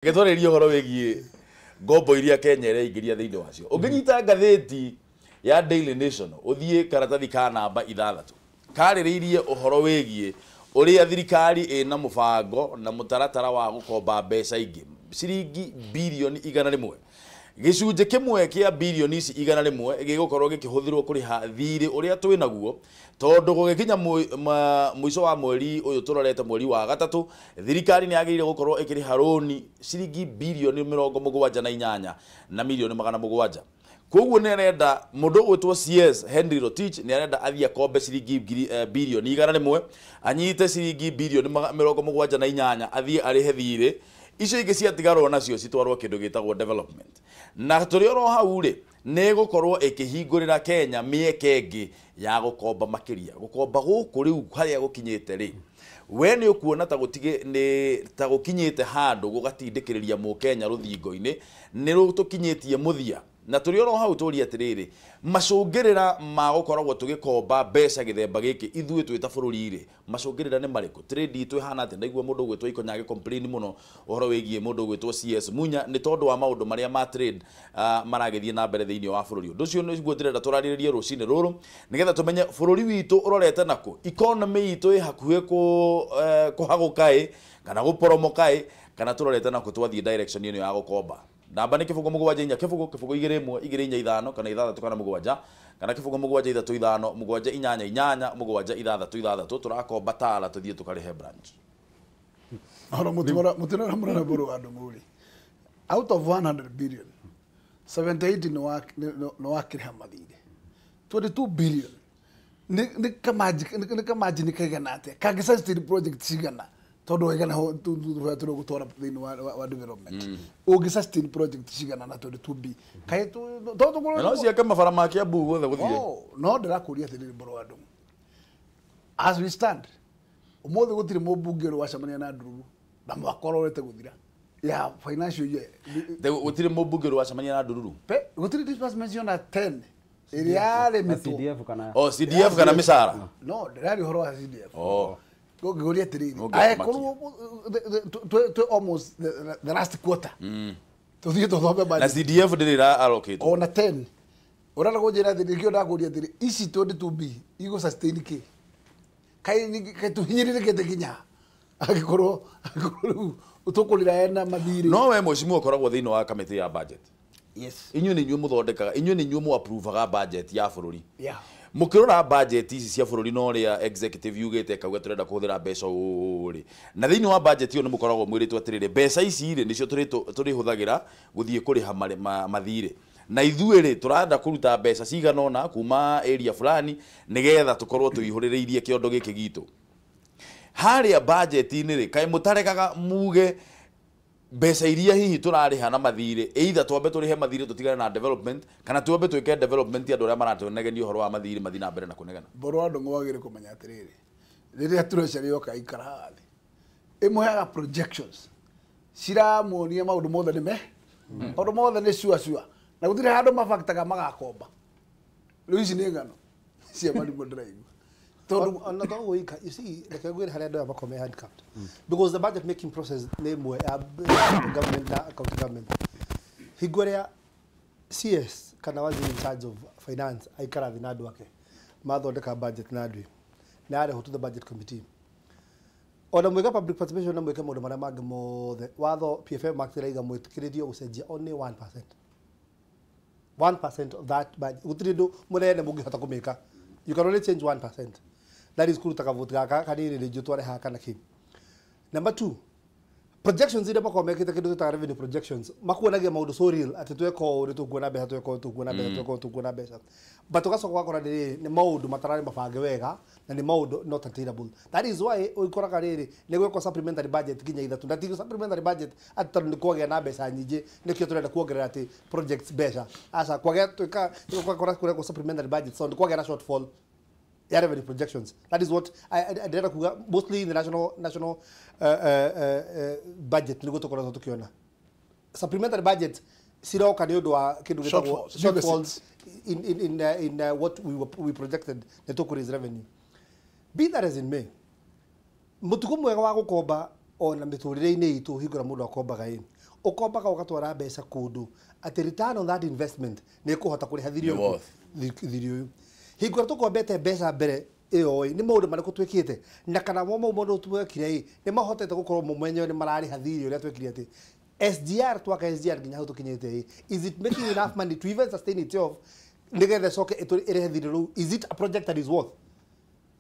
Gĩtwarĩrie ũhoro wĩgiĩ ngombo iria Kenya ĩreingĩria thĩinĩ wacio. Ũngĩnyita ngathĩti ya Daily Nation, ũthiĩ karatathi ka namba 6 karĩrĩirie ũhoro wĩgiĩ ũrĩa thirikari ĩna mũbango na mũtaratara wa gũkomba mbeca ingĩ ciringi birioni 100. Gĩcunjĩ kĩmwe kĩa birioni ici 100 gĩgũkorwo gĩkĩhũthĩrwo kũrĩha thirĩ ũrĩa twĩ naguo, tondũ gũgĩkinya mũico wa mweri ũyũ tũrorete, mweri wa gatatũ, thirikari nĩ yagĩrĩire gũkorwo ĩkĩrĩha rũni ciringi birioni 78 na mirioni 700. Koguo nĩ arenda mũndũ ũgwĩtwo CS Henry Rotich nĩ arenda athiĩ akombe ciringi birioni 100, anyite ciringi birioni 78 athiĩ arĩhe thirĩ icio ingĩ ciatigarwo nacio citwarwo kĩndũ gĩtagwo development. Na tũrĩ oro hau rĩ, nĩ gũkorwo ĩkĩhingũrĩra Kenya mĩeke ĩngĩ ya gũkomba makĩria. Gũkomba gũkũ rĩu harĩa gũkinyĩte rĩ, we nĩ ũkuona ta gũtige nĩ ta gũkinyĩte handũ gũgatindĩkĩrĩria mũkenya rũthingo-inĩ, nĩ tũkinyĩtie mũthia. Na tũrĩ oro hau tũrie atĩrĩrĩ, macũngĩrĩra ma gũkoragwo tũgĩkomba mbeca gĩthemba gĩkĩ ithuĩ twĩ ta bũrũri rĩ, macũngĩrĩra nĩ marĩkũ? Trade itũ ĩhana atĩa? Ndaigua mũndũ ũgwĩtwo Ikonya agĩ complain mũno ũhoro wĩgiĩ mũndũ ũgwĩtwo CS Munya nĩ tondũ wa maũndũ marĩa ma trade maragĩthiĩ na mbere thĩinĩ wa bũrũri. Ũndũ ũcio nĩguo ndĩrenda tũrarĩrĩrie rũcinĩ rũrũ nĩgetha tũmenye bũrũri witũ ũrorete nakũ, economy itũ ĩ hakuhĩ kũhagũka ĩ kana gũporomoka ĩ, kana tũrorete nakũ twathiĩ direction ĩno ya gũkomba. Namba nĩ 0 7 4 0 0 2 1 2 4 5 kana 6 kana 7 kana 0 7 3 5 7 8 8 7 6 6. Tũrakomba tara tũthiĩ tũkarĩhe branch. Oro mutinora murana buru wa ndunguri. Out of 100 billion, 78 no wakiriha mathire. 22 billion ni kamaji kaigana atia kangĩ sustain project cigana, tondu waigana ho tũ gũtwara thĩinĩ wa development ũngĩ sustain project cigana na 22 b kaĩ tondu no ciake mabara ma Kiambu guothe gũthiĩ. No ndĩrakũria atĩrĩrĩ, mbũrũ wa ndung'u, as we stand ũmũthĩ gũtirĩ mũmbunge ũrĩ wacemania na ndururu na mwaka ũrorete gũthira ya financial year. Gũtirĩ mũmbunge ũrĩ wacemania na ndururu, gũtirĩ disbursement ciona 10 ĩrĩa yarĩmĩtwo CDF kana CDF kana mĩcara. No ndĩraria ũhoro wa CDF. Ngũria atĩrĩrĩ, angĩkorwo twĩ almost the last quarter tũthiĩ tũthome budget na CDF ndĩrĩ ĩra allocate ona 10, ũrenda kũnjĩra atĩrĩrĩ, nĩkĩo ndakũria atĩrĩ, ici 22 b igũ sustain kĩ? Kaĩ tũhinyĩrĩrĩkĩte nginya angĩkorwo rĩu tũkũrĩra ena mathirĩ. No we mheshimiwa ũkoragwo thĩinĩ wa kamĩtĩ ya budget. Yes. Inyuĩ nĩ inyuĩ mũthondekaga, inyuĩ nĩ inyuĩ mũapprovaga budget ya bũrũri. Yeah. Mũkĩrora budget ici cia bũrũri na ũrĩa executive yugĩte ĩkauga tũrenda kũhũthĩra mbeca ũũ rĩ, na thĩinĩ wa budget ĩyo nĩ mũkoragwo mwĩrĩtwo atĩrĩrĩ, mbeca ici rĩ nĩcio tũrĩhũthagĩra gũthiĩ kũrĩha mathirĩ, na ithuĩ rĩ tũrenda kũruta mbeca cigana ũna kuma area fulani nĩgetha tũkorwo tũihũrĩrĩirie kĩondo gĩkĩ gitũ. Harĩa budget-inĩ rĩ, kaĩ mũtaregaga muge mbeca iria hihi tũrarĩha na mathirĩ, either twambe tũrĩhe mathirĩ tũtigane na development, kana twambe twĩke development ya andũ arĩa maratũnegenia ũhoro wa mathirĩ mathiĩ na mbere na kũnegena. Mbũrũ wa ndung'u wagĩrĩire kũmenya atĩrĩrĩ, rĩrĩa treasury yoka ikara haha thĩ ĩmũheaga projections ciramuonia maũndũ mothe nĩ me maũndũ mothe nĩ sure sure, na gũtirĩ handũ mabaktaga magakomba. Rĩu ici nĩ ng'ano cia marimũ ndĩraigua. Ona to gwĩka, you see, reke ngwĩre harĩa andũ aya makoragwo me handcuffed, because the budget making process nĩ ĩmwe ya government na county government. Hingo ĩrĩa CS kana waziri in charge of finance aikara thĩ na andũ ake mathondeka budget na andũ na arehwo to the budget committee, ona mwĩka public participation na mwĩke maũndũ marĩa mangĩ mothe, watho PFM Act ĩraiga mwĩtĩkĩrĩrio gũcenjia only 1%. 1% of that budget. Gũtirĩ ũndũ mũnene mũngĩhota kũmĩka. You can only change 1%. That is kũruta kavoti gaka kanini rĩngĩ ũtware haha kana kĩ. Number 2, projections iria makoragwo mekĩte kĩndũ gĩtagwo revenue projections, makuonagia maũndũ so real atĩ tweka ũũ nĩ tũkuona mbeca, tweka ũũ tũkuona mbeca, tweka ũũ tũkuona mbeca. But ũgacoka ũgakora nĩ rĩrĩ, nĩ maũndũ matararĩ mabange wega na nĩ maũndũ not attainable. That is why ũkoraga rĩrĩ nĩ gwekwo supplementary budget nginya 3, na ti supplementary budget atĩ tondũ nĩ kwagĩa na mbeca nyingĩ nĩkĩo tũrenda kuongerera atĩ projects mbeca. Aca kwagĩa twĩka ũgakora kũrekwo supplementary budget, so nĩ kwagĩa na shortfall ya revenue projections. That is what I ndĩrenda kuga mostly in the national budget nĩguo tũkoretwo tũkĩona supplementary budget ciroka nĩ ũndũ wa kĩndũ gĩtagwo shortfalls in what we projected nĩ tũkũ raise revenue. Be that as in may, mũtugo mwega wa gũkomba ona mĩtũrĩre-inĩ itũ hingũra mũndũ akombaga ĩ Ũkombaga ũgatwara mbeca kũndũ atĩ return on that investment nĩ ĩkũhota kũrĩha thirĩ ũyũ. Thirĩ ũyũ. Hingo ĩrĩa tũkombete mbeca mbere ĩyo ĩ, nĩ maũndũ marĩkũ twĩkĩte na kana mo mau maũndũ twekire ĩ nĩ mahotete gũkorwo mo mwenyewe nĩ mararĩha thirĩ ũrĩa twekire atĩ SGR twaka SGR nginya hau tũkinyĩte ĩ, is it making enough money to even sustain itself nĩgetha ĩcoke ĩrĩhe thirĩ rũu? Is it a project that is worth?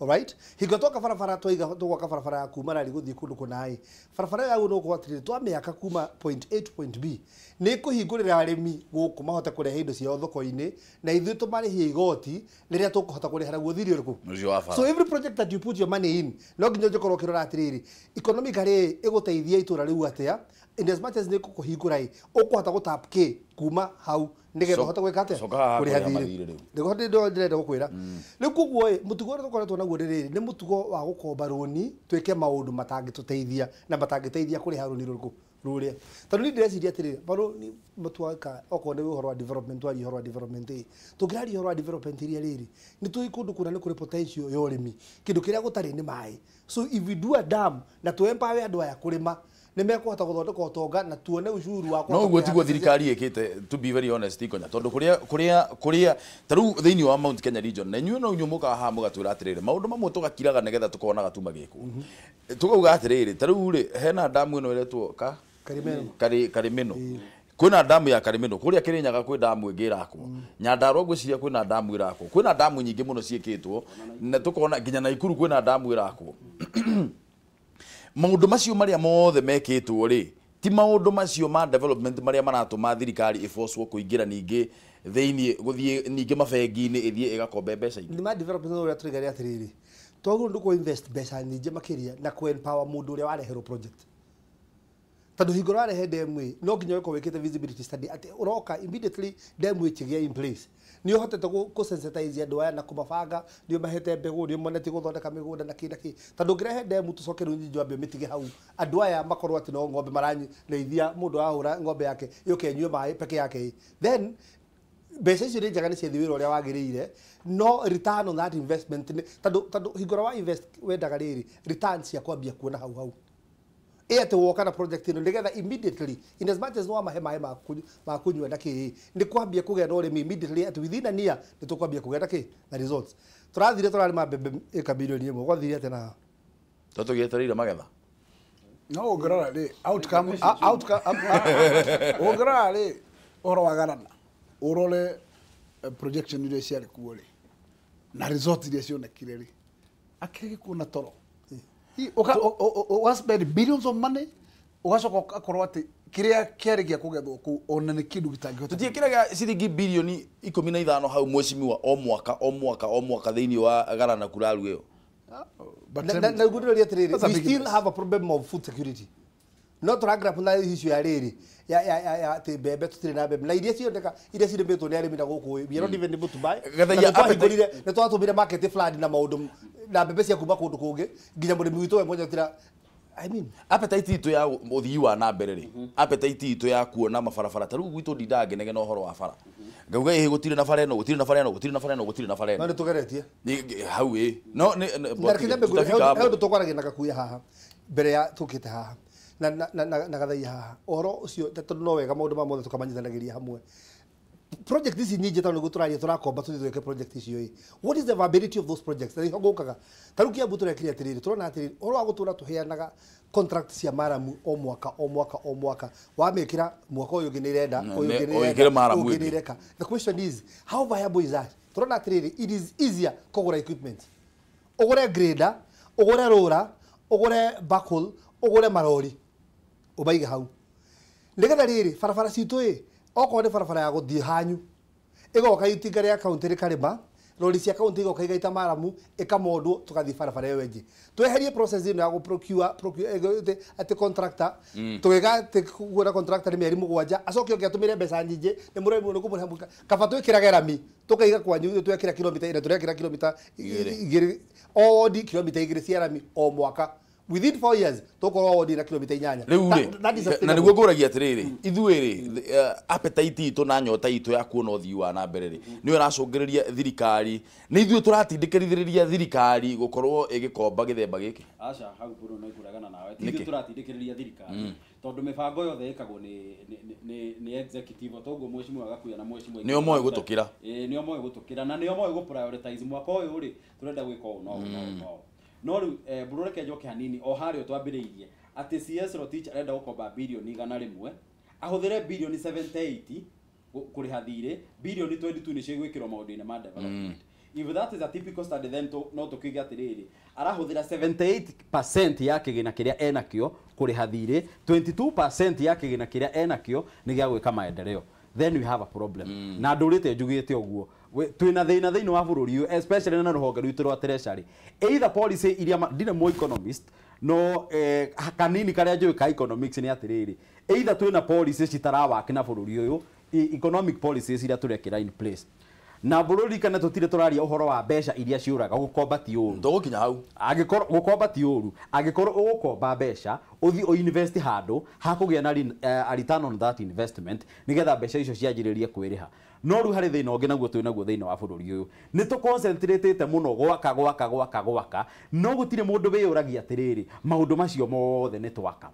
Alright, hingo twaka barabara, twaiga tũgwaka barabara ya kuma rari gũthiĩ kũndũ kũna ĩ, barabara ya no gũkorwo atĩrĩrĩ, twamĩaka kuma point A to point B nĩ ĩkũhingũrĩra arĩmi gũkũ mahote kũrehe indo ciao thoko-inĩ na ithuĩ tũmarĩhie igoti rĩrĩa tũkũhota kũrĩha naguo thirĩ ũrĩkũ. Ũcio wa bara. So every project that you put your money in, no nginya ũkorwo ũkĩrora atĩrĩrĩ, economically ĩgũteithia itũra rĩu atĩa, in as much as nĩ ĩgũkũhingũra ĩ, ũkũhota gũtap kĩ kuma hau nĩgetha ũhote gwĩka atĩa? Coka haha Kũrĩha kũrĩha thirĩ. mathirĩ rĩu. Nĩguo ndĩrenda gũkwĩra. Rĩu koguo ĩ, mũtugo ũrĩa tũkoretwo naguo nĩ rĩrĩ, nĩ mũtugo wa gũkomba rũni twĩke maũndũ matangĩtũteithia na matangĩteithia kũrĩha rũni rũrĩkũ rũrĩa. Tondũ niĩ ndĩreciria atĩrĩrĩ, marũni matwaka okorwo nĩ ũhoro wa development, twaria ũhoro wa development ĩ, tũngĩraria ũhoro wa development iria rĩrĩ, nĩ tũĩ kũndũ kũna nĩ kũrĩ potential ya ũrĩmi, kĩndũ kĩrĩa gũtarĩ nĩ maĩ. So if we do a dam na tũ empower andũ aya kũrĩma, nĩ mekũhota gũthondeka ũtonga na tuone ucuru wa No kũhota ũguo kũrĩha tiguo mbeca. Thirikari ĩkĩte, to be very honest, Ikonya, tondũ kũrĩa ta rĩu thĩinĩ wa Mount Kenya region, na inyuĩ no inyuĩ mũkaga haha mũgatwĩra atĩrĩrĩ, maũndũ mamwe tũgakiraga nĩgetha tũkona gatuma gĩkũ, tũkauga atĩrĩrĩ, ta rĩu rĩ, hena damu ĩno ĩretwo ka Karimeno. Karimeno. Kwĩna damu ya Karimeno kũrĩa Kĩrĩnyaga, kwĩ damu ĩngĩ ĩrakwo Nyandarua, ngwĩciria kwĩna damu ĩrakwo, kwĩna damu nyingĩ mũno ciĩkĩtwo, na tũkona nginya Naikuru kwĩna damu ĩrakwo. Maũndũ macio marĩa mothe mekĩtwo rĩ, ti maũndũ macio ma development marĩa maratũma thirikari ĩbocwo kũingĩra ningĩ thĩinĩ, gũthiĩ ningĩ mabengi-inĩ, ĩthiĩ ĩgakombe mbeca ingĩ? Nĩ ma development ũrĩa tũraiga nĩ atĩrĩrĩ, twagĩrĩirwo nĩ kũ invest mbeca nyingĩ makĩria na kũ empower mũndũ ũrĩa wareherwo project, tondũ hingo ũrarehe demu ĩ, no nginya ũkorwo wĩkĩte feasibility study atĩ ũroka immediately demu ĩkĩgĩa in place nĩ ũhotete kũ sensitize andũ aya na kũmabanga, nĩ ũmahete mbegũ, nĩ ũmonetie gũthondeka mĩgũnda na kĩ na kĩ. Tondũ ũngĩrehe demu tũcoke rĩu nyingĩ wambe ũmĩtige hau, andũ aya makorwo atĩ no ng'ombe mararĩithia, mũndũ ahũra ng'ombe yake yũke ĩnyue maĩ peke yake ĩ, then mbeca icio nĩ njega, nĩ ciathiĩ wĩra ũrĩa wagĩrĩire, no return on that investment tondũ hingo ĩrĩa wa invest wendaga rĩrĩ return cia kwambia kuona hau hau ĩ, atĩ woka na project ĩno nĩgetha immediately, in as much as wamahe maĩ ma kũnyua na kĩ, nĩ kwambia kũgĩa na ũrĩmi immediately, atĩ within a year nĩ tũkwambia kũgĩa na kĩ na results. Tũrathire tũrarĩma mbembe ĩka 1 million, gwathire atĩa na To tũgĩetereire magetha. No ũngĩrora rĩ, outcome ũngĩrora rĩ, ũhoro wa garana, ũrore projection iria ciarĩ kuo rĩ na result iria cionekire rĩ, akĩrĩ gĩkuo na toro. Ũga spend billions of money, ũgacoka ũgakorwo atĩ kĩrĩa kĩarĩ gĩa kũgethwo kũu ona nĩ kĩndũ gĩtangĩhota. Tũtiĩkĩraga ciringi 15 bilioni hau, mheshimiwa, o mwaka, o mwaka, o mwaka thĩinĩ wa garana kuraru ĩyo? But Na ũguo ndĩroria atĩrĩrĩ, That's a we big still mess. have a problem of food security. No tũragrapple na issue ya rĩrĩ ya atĩ mbembe, tũtirĩ na mbembe na iria cioneka, iria cirĩmĩtwo nĩ arĩmi na gũkũ, we are not even able to buy. Gathaia. Na nĩtwahingũrire, nĩtwatũmire market flood na maũndũ na mbembe cia kuma kũndũ kũngĩ, nginya mũrĩmi witũ we mwenyewe tira, I mean, Appetite itũ ya ũthii wa na mbere rĩ, appetite itũ ya kuona mabarabara, ta rĩu gwitũ ndindaga ngĩnegena ũhoro wa bara, ngauga ĩhĩ, gũtirĩ na bara ĩno, gũtirĩ na bara ĩno, gũtirĩ na bara ĩno, gũtirĩ na bara no ĩno. nĩ tũgeretie. Hau ĩ no Na reke nyambe ngwĩre, tutafika hapo. he ũndũ tũkwaragia na Gakuya haha mbere ya tũkĩte haha na Gathaia haha, ũhoro ũcio, tondũ no wega maũndũ ma mothe tũkamanyitanagĩria hamwe. Project ici nyingĩ, tondũ nĩguo tũraria tũrakomba tũthiĩ twĩke project icio ĩ, what is the viability of those projects? Na nĩho ngũkaga ta rĩu Kiambu tũrekire atĩrĩrĩ, tũrona atĩrĩrĩ, ũhoro wa gũtũra tũheanaga contract cia maramu o mwaka, o mwaka, o mwaka, wamĩkĩra mwaka ũyũ ũngĩ nĩ ĩrenda ũyũ ũngĩ nĩ ũyũ ĩrenda, ĩkĩre maramu ũyũ ũngĩ ĩngĩ. nĩ ĩreka. The question is, how viable is that? Tũrona atĩrĩrĩ, it is easier kũgũra equipment, ũgũre grader, ũgũre rũra, ũgũre backhoe, ũgũre marori, ũmaige hau, nĩgetha rĩrĩ barabara citũ ĩ, okorwo nĩ barabara ya gũthiĩ hanyu, ĩgoka itinga rĩa kaunti rĩkarĩma, rori cia kaunti igoka igaita maramu, ĩkamondwo, tũgathiĩ barabara ĩyo ĩngĩ, tweherie process ĩno ya gũ procure atĩ contractor, tũgĩka atĩ kũgũra contractor nĩ mĩeri 7, acoke ũngĩ atũmĩre mbeca nyingĩ, nĩ mũrĩmi nĩ kũmũrĩha kaba twĩkĩrage rami tũkaiga kwanyu, twekĩra kilomita ĩna, tũrekĩra kilomita 2. 2 o wodi, kilomita 2 cia rami o mwaka, within 4 years tũkorwo wodi na kilomita 8. Rĩu rĩ, That is na sustainable. nĩguo ngũragia atĩrĩrĩ, ithuĩ rĩ, appetite itũ na nyota itũ ya kuona ũthii wa na mbere rĩ, nĩyo ĩracũngĩrĩria thirikari, nĩ ithuĩ tũratindĩkĩrĩria thirikari gũkorwo ĩgĩkomba gĩthemba gĩkĩ? Aca, hau bũrũ no ikũregana nawe. Ti Nĩkĩ? ithuĩ tũratindĩkĩrĩria thirikari. Tondu mibango yothe ĩkagwo nĩ executive toguo mheshimiwa Gakuya na mheshimiwa Nĩo moĩ gũtũkĩra. Nĩo moĩ gũtũkĩra na nĩo moĩ gũ prioritize mwaka ũyũ rĩ tũrenda gwĩka ũũ no ũũ no no rĩu Mbũrũ reke njoke hanini o harĩa twambĩrĩirie atĩ CS Rotich arenda gũkomba birioni 100 ahũthĩre birioni 78 kũrĩha thirĩ, birioni 22 nĩcio igwĩkĩrwo maũndũ-inĩ ma development. If that is a typical study then no tũkiuge atĩrĩrĩ arahũthĩra 78% ya kĩgĩna kĩrĩa enakĩo kũrĩha thirĩ, 22% ya kĩgĩna kĩrĩa enakĩo nĩ gĩa gwĩka maendeleo. Then we have a problem. Na ndũrĩte njugĩte ũguo twĩna thĩna thĩinĩ wa bũrũri ũyũ especially na rũhonge rwitũ rwa treasury. Either policy iria ndirĩ mũ economist no kanini karĩa njũĩ ka economics nĩ atĩrĩrĩ either twĩna policy citarawaki na bũrũri ũyũ, economic policies iria tũrekĩra in place. Na bũrũri kana tũtirĩ tũraria ũhoro wa mbeca iria ciũraga gũkomba ti ũru. Tũgũkinya hau. Angĩkorwo gũkomba ti ũru, angĩkorwo ũgũkomba mbeca ũthiĩ ũ invest handũ hakũgĩa na a return on that investment nĩgetha mbeca icio cianjĩrĩrie kwĩrĩha. No rĩu harĩ thĩna ũngĩ naguo twĩ naguo thĩinĩ wa bũrũri ũyũ nĩ tũconcentratĩte mũno gwaka gwaka gwaka gwaka, no gũtirĩ mũndũ wĩyũragia atĩrĩrĩ maũndũ macio mothe nĩ twaka.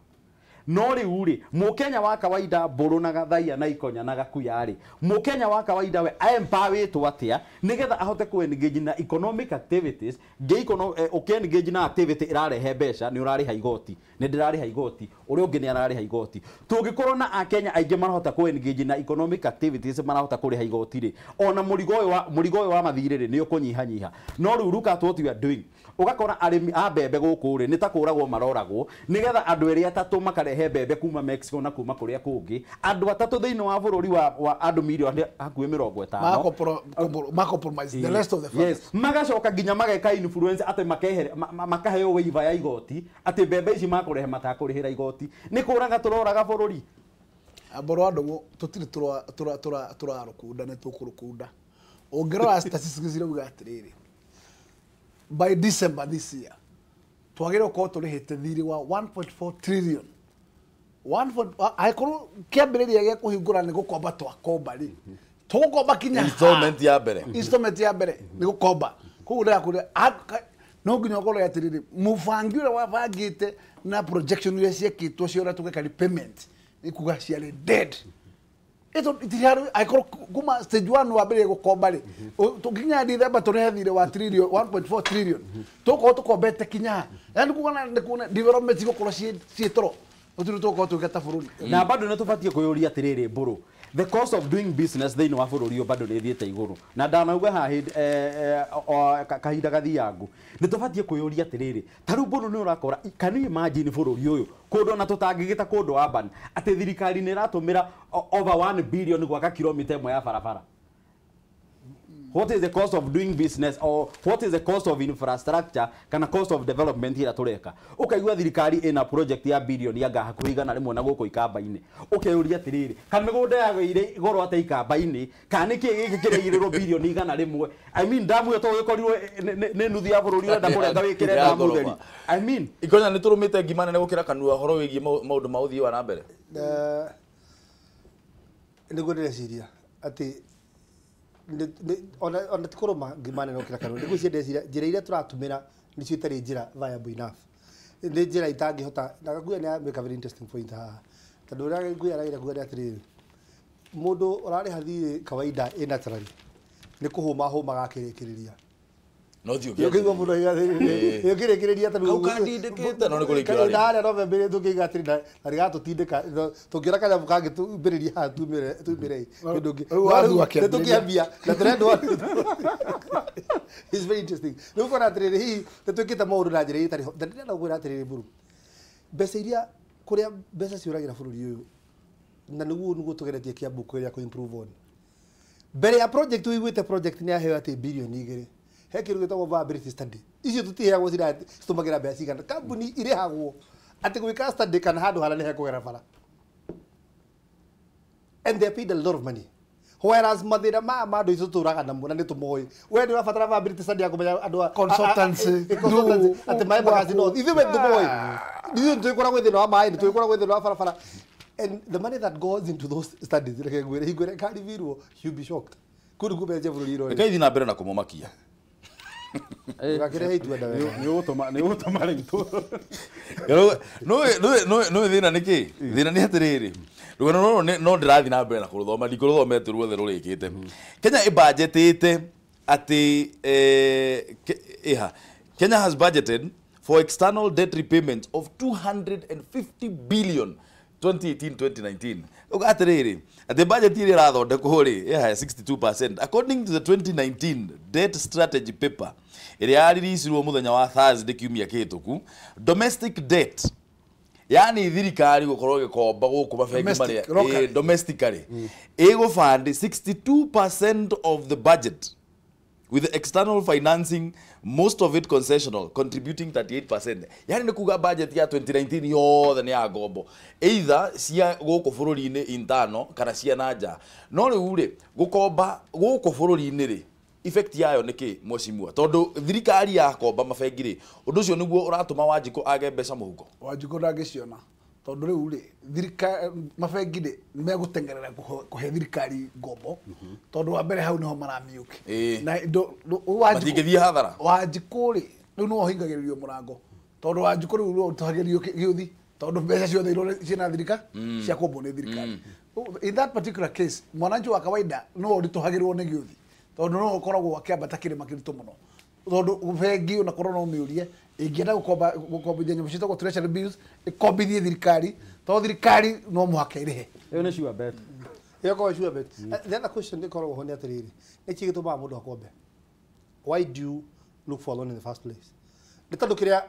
No rĩu rĩ mũkenya wa kawaida Mbũrũ na Gathaia na Ikonya na Gakuya rĩ mũkenya wa kawaida we empowerĩtwo atĩa nĩgetha ahote kũ engage na economic activities ũkĩ engage na activity ĩrarehe mbeca nĩ ũrarĩha igoti, nĩ ndĩrarĩha igoti, ũrĩa ũngĩ nĩ ararĩha igoti. Tũngĩkorwo na akenya aingĩ marahota kũ engage na economic activities marahota kũrĩha igoti rĩ ona mũrigo ũyũ wa mathirĩ rĩ nĩ ũkũnyihanyiha. No rĩu look at what we are doing, ũgakora arĩmi a mbembe gũkũ rĩ nĩ ta kũragwo maroragwo nĩgetha andũ erĩ atatũ makarehe mbembe kuma Mexico na kuma kũrĩa kũngĩ, andũ atatũ thĩinĩ wa bũrũri wa andũ mirioni hakuhĩ 50 ma compromise the rest of the farmers. Yes, magacoka nginya mageka influence atĩ makehere makaheo waiver ya igoti atĩ mbembe ici makũrehe matakũrĩhĩra igoti. Nĩ kũraga tũroraga bũrũri. Mbũrũ andũ tũtirĩ tũrarũkunda nĩ tũkũrũkunda. Ũngĩrora statistics cirauga atĩrĩrĩ by December this year twagĩrĩirwo gũkorwo tũrĩhĩte thirĩ wa 1.4 trillion. Angĩkorwo kĩambĩrĩria gĩa kũhingũra nĩ gũkomba twakomba rĩ tũgũkomba kinya installment ya mbere, installment ya mbere nĩ gũkomba. Koguo ndĩrakwĩra no nginya ũkorwo atĩrĩrĩ mũbangi ũrĩa wabangĩte na projection iria ciekĩtwo cia ũrĩa tũgeka repayment nĩ kuga ciarĩ dead. Angĩkorwo kuma stage 1 wambĩrĩrie gũkomba rĩ tũkinya December tũrĩhe thirĩ wa trillion 1.4 trillion tũgũkorwo tũkombete kinya yani kuga nĩ kuona development igũkorwo ciĩ toro gũtirĩ tũgũkorwo tũgĩka bũrũri. Na bado nĩ tũbatiĩ kwĩyũria atĩrĩrĩ Mbũrũ, the cost of doing business thĩinĩ wa bũrũri ũyũ bado nĩ ĩthiĩte igũrũ na ndanauga haha kahinda gathiangu nĩ tũbatiĩ kwĩyũria atĩrĩrĩ ta rĩu Mbũrũ nĩ ũrakora can you imagine bũrũri ũyũ kũndũ ona tũtangĩgĩta kũndũ urban atĩ thirikari nĩ ĩratũmĩra over 1 billion gwaka kilomita ĩmwe ya barabara. What is the cost of doing business or what is the cost of infrastructure kana cost of development ira tureka? Ukaigua thirikari ina project ya billion ya hakuhĩ 100 na gũkũ ikamba-inĩ. Ukeyũria atĩrĩrĩ kana mĩgũnda yagĩire goro atĩa ikamba-inĩ kana nĩkĩ gĩkĩ kĩraigĩrĩrwo bilioni 100? I mean damu ĩyo to gĩkorirwo nĩ nuthu ya bũrũri ũrenda kũrenga wĩkĩre damu theri. I mean Ikonya nĩ tũrũmĩte ngima nene gũkĩra kanua ũhoro wĩgiĩ maũndũ ma ũthii wa na mbere. Nĩguo ndĩreciria atĩ ona ti kũrũma ngima nene gũkĩra kanua, nĩguo ndĩreciria njĩra iria tũratũmĩra nĩcio itarĩ njĩra viable enough, nĩ njĩra itangĩhota. Na Gakuya nĩ make a very interesting point haha tondũ ũrĩa Gakuya arageria kuga nĩ atĩrĩrĩ mũndũ ũrarĩha thirĩ kawaida ĩ naturally nĩ kũhũma hũmaga akĩrĩkĩrĩria No ti ũkĩigua mũndũ ũkĩrĩkĩrĩria tondũ Kau kandindĩkĩte no nĩ kũrĩkĩra rĩ. Harĩa November tũkĩiga atĩrĩ na rĩgatũtindĩka tũngĩona kanyamũ kangĩ tumĩrĩrie haha tumĩre kĩndũ kĩngĩ nĩ tũkĩambia na tũrendwo. It's very interesting. Rĩu ũkona atĩrĩrĩ hihi nĩ twĩkĩte maũndũ na njĩra ĩtarĩ ho. Na ndĩrenda gũkwĩra atĩrĩrĩ Mbũrũ, mbeca iria kũrĩa mbeca ciũragĩra bũrũri ũyũ na nĩguo tũgeretie Kiambu kũrĩa kũ improve on mbere ya project ũiguĩte project nĩ yaheo atĩ bilioni 2 he kĩndũ gĩtagwo viability study. Icio tũtiheagwo citũmagĩra mbeca cigana. Kambuni irĩhagwo atĩ gwĩka study kana handũ harĩa nĩ hekũgera bara, and they paid a lot of money, whereas mathĩna maya ma andũ aitũ tũraga namo na nĩ tũmoĩ. We nĩ ũrabatara viability study ya kũmenya andũ a consultancy atĩ maĩ magaci no ithuĩ we tũmoĩ, ithuĩ nĩtũgĩkoragwo thĩna wa maĩ, nĩtũgĩkoragwo thĩna wa barabara, and the money that goes into those studies reke ngwĩre hingo ĩrĩa ĩkaribirwo you'll be shocked. Kũu nĩkuo mbeca cia bũrũri irorĩra. Reke ithiĩ na mbere na kũmũmakia. Ndũgakĩrehe itua wega. Nĩ ũgũtũma rĩu No thĩna nĩ kĩ? Thĩna nĩ atĩrĩrĩ, rũgano rũrũ no ndĩrathiĩ na mbere na kũrũthoma, ndikũrũthomete ruothe rũrĩkĩte. Kenya ĩbanjetĩte atĩ ĩha Kenya has budgeted for external debt repayment of 250 billion 2018-2019. Uga atĩrĩrĩ, atĩ budget ĩrĩa ĩrathondekwo rĩ ĩha 62% according to the 2019 debt strategy paper ĩrĩa yaririicirwo mũthenya wa Thursday kiumia kĩhĩtũku. Domestic debt, yani thirikari gũkorwo ĩgĩkomba gũkũ mabengi marĩa domestically ĩgũbandi 62% of the budget, with external financing, most of it concessional, contributing 38%. Yani nĩ kuga budget ya 2019 yothe nĩ ya ngombo, either cia gũkũ bũrũri-inĩ internal kana cia na nja. No rĩu rĩ, gũkomba gũkũ bũrũri-inĩ rĩ, effect yayo nĩ kĩ mheshimiwa? Tondũ thirikari yakomba mabengi rĩ, ũndũ ũcio nĩguo ũratũma Wanjikũ age mbeca mũhuko. Wanjikũ ndangĩciona tondũ rĩu rĩ, thirikari mabengi rĩ megũteng'erera kũhe thirikari ngombo tondũ wa mbere hau nĩho maramiũke na matingĩthiĩ hathara. Wanjikũ rĩ rĩu nĩwe ũhingagĩrĩrio mũrango tondũ Wanjikũ rĩu nĩwe ũtahagĩrio gĩũthi tondũ mbeca ciothe iria ciĩna thirikari ciakombwo nĩ thirikari. In that particular case mwananchi wa kawaida no ũritũhagĩrwo nĩ gĩũthi tondũ no ũkoragwo akĩambata kĩrĩma kĩritũ mũno tondũ bengi onakorwo no ũmĩũrie ĩngĩenda gũkombithia nyamũ ciĩtagwo treasury bills ĩkombithie thirikari tondũ thirikari no mũhaka ĩrĩhe. Ĩyo nĩ sure bet. Ĩyo korwo sure bet. The other question ĩkoragwo ho nĩ atĩrĩrĩ, nĩ kĩĩ gĩtũmaga mũndũ akombe? Why do you look for a loan in the first place? Nĩ tondũ kĩrĩa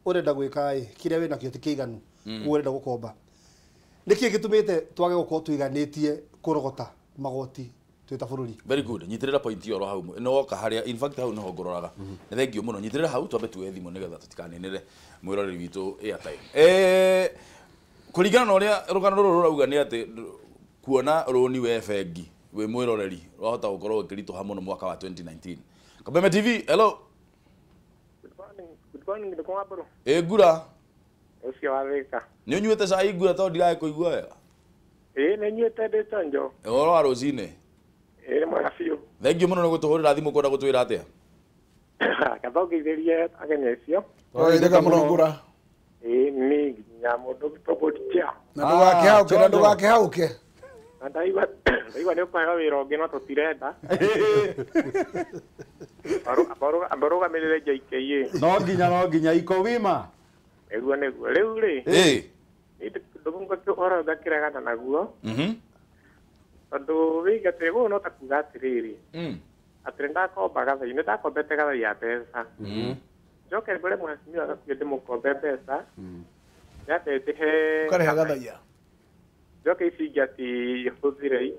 ũrenda gwĩka ĩ, kĩrĩa wĩnakĩo ti kĩiganu, koguo ũrenda gũkomba. Nĩ kĩĩ gĩtũmĩte twage gũkorwo tũiganĩtie kũrogota magoti twĩ ta bũrũri? Very good. Nyitirira point ĩyo oro hau. Nĩ woka harĩa, in fact hau nĩho ngũroraga. Nĩ thengiũ mũno. Nyitirira hau twambe tuoe thimũ nĩgetha tũtikaninĩre mwĩroreri witũ airtime. Kũringana na ũrĩa rũgano rũrũ rũrauga nĩ atĩ kuona rũni we bengi wĩ mwĩroreri wahota gũkorwo ũkĩritũha mũno mwaka wa 2019. Kabeme TV, hello. Good morning. Good morning, ndũkũ wa mbũrũ. Ĩ ngura. Ũcio wa Thĩka. Nĩ ũnyuĩte cai ngura tondũ ndiragĩkũigua wega? Ĩ nĩ nyuĩte ndĩ chonjo. Ũhoro wa rũcinĩ? Ĩ mwega biũ. Thengiũ mũno nĩ gũtũhũrĩra thimũ kwenda gũtwĩra atĩa? Kathongeithĩrie ageni acio. Twageithĩka mũno ngura. Ĩ nĩ nginya mũndũ tũbũtia. Na ndũgakĩhaũke, na ndũgakĩhaũke. Na ndaigua nĩ ũkũheo wĩra ũngĩ no tũtirenda. Amba ũrũgamĩrĩre JKA. No nginya iko wima. Nĩguo nĩguo. Rĩu rĩ, ndũngũ ũhoro ngakĩregana naguo. Tondũ wĩiga gũkũ no ta kuga atĩrĩrĩ, atĩ nĩndakomba gathai, nĩndakombete gathai ya mbeca. Njoke ngũre mheshimiwa gakuĩ ndĩmũkombe mbeca, nyambe ndĩhe ũkarĩha gathaia. Njoke ici ingĩ atĩ hũthĩrei.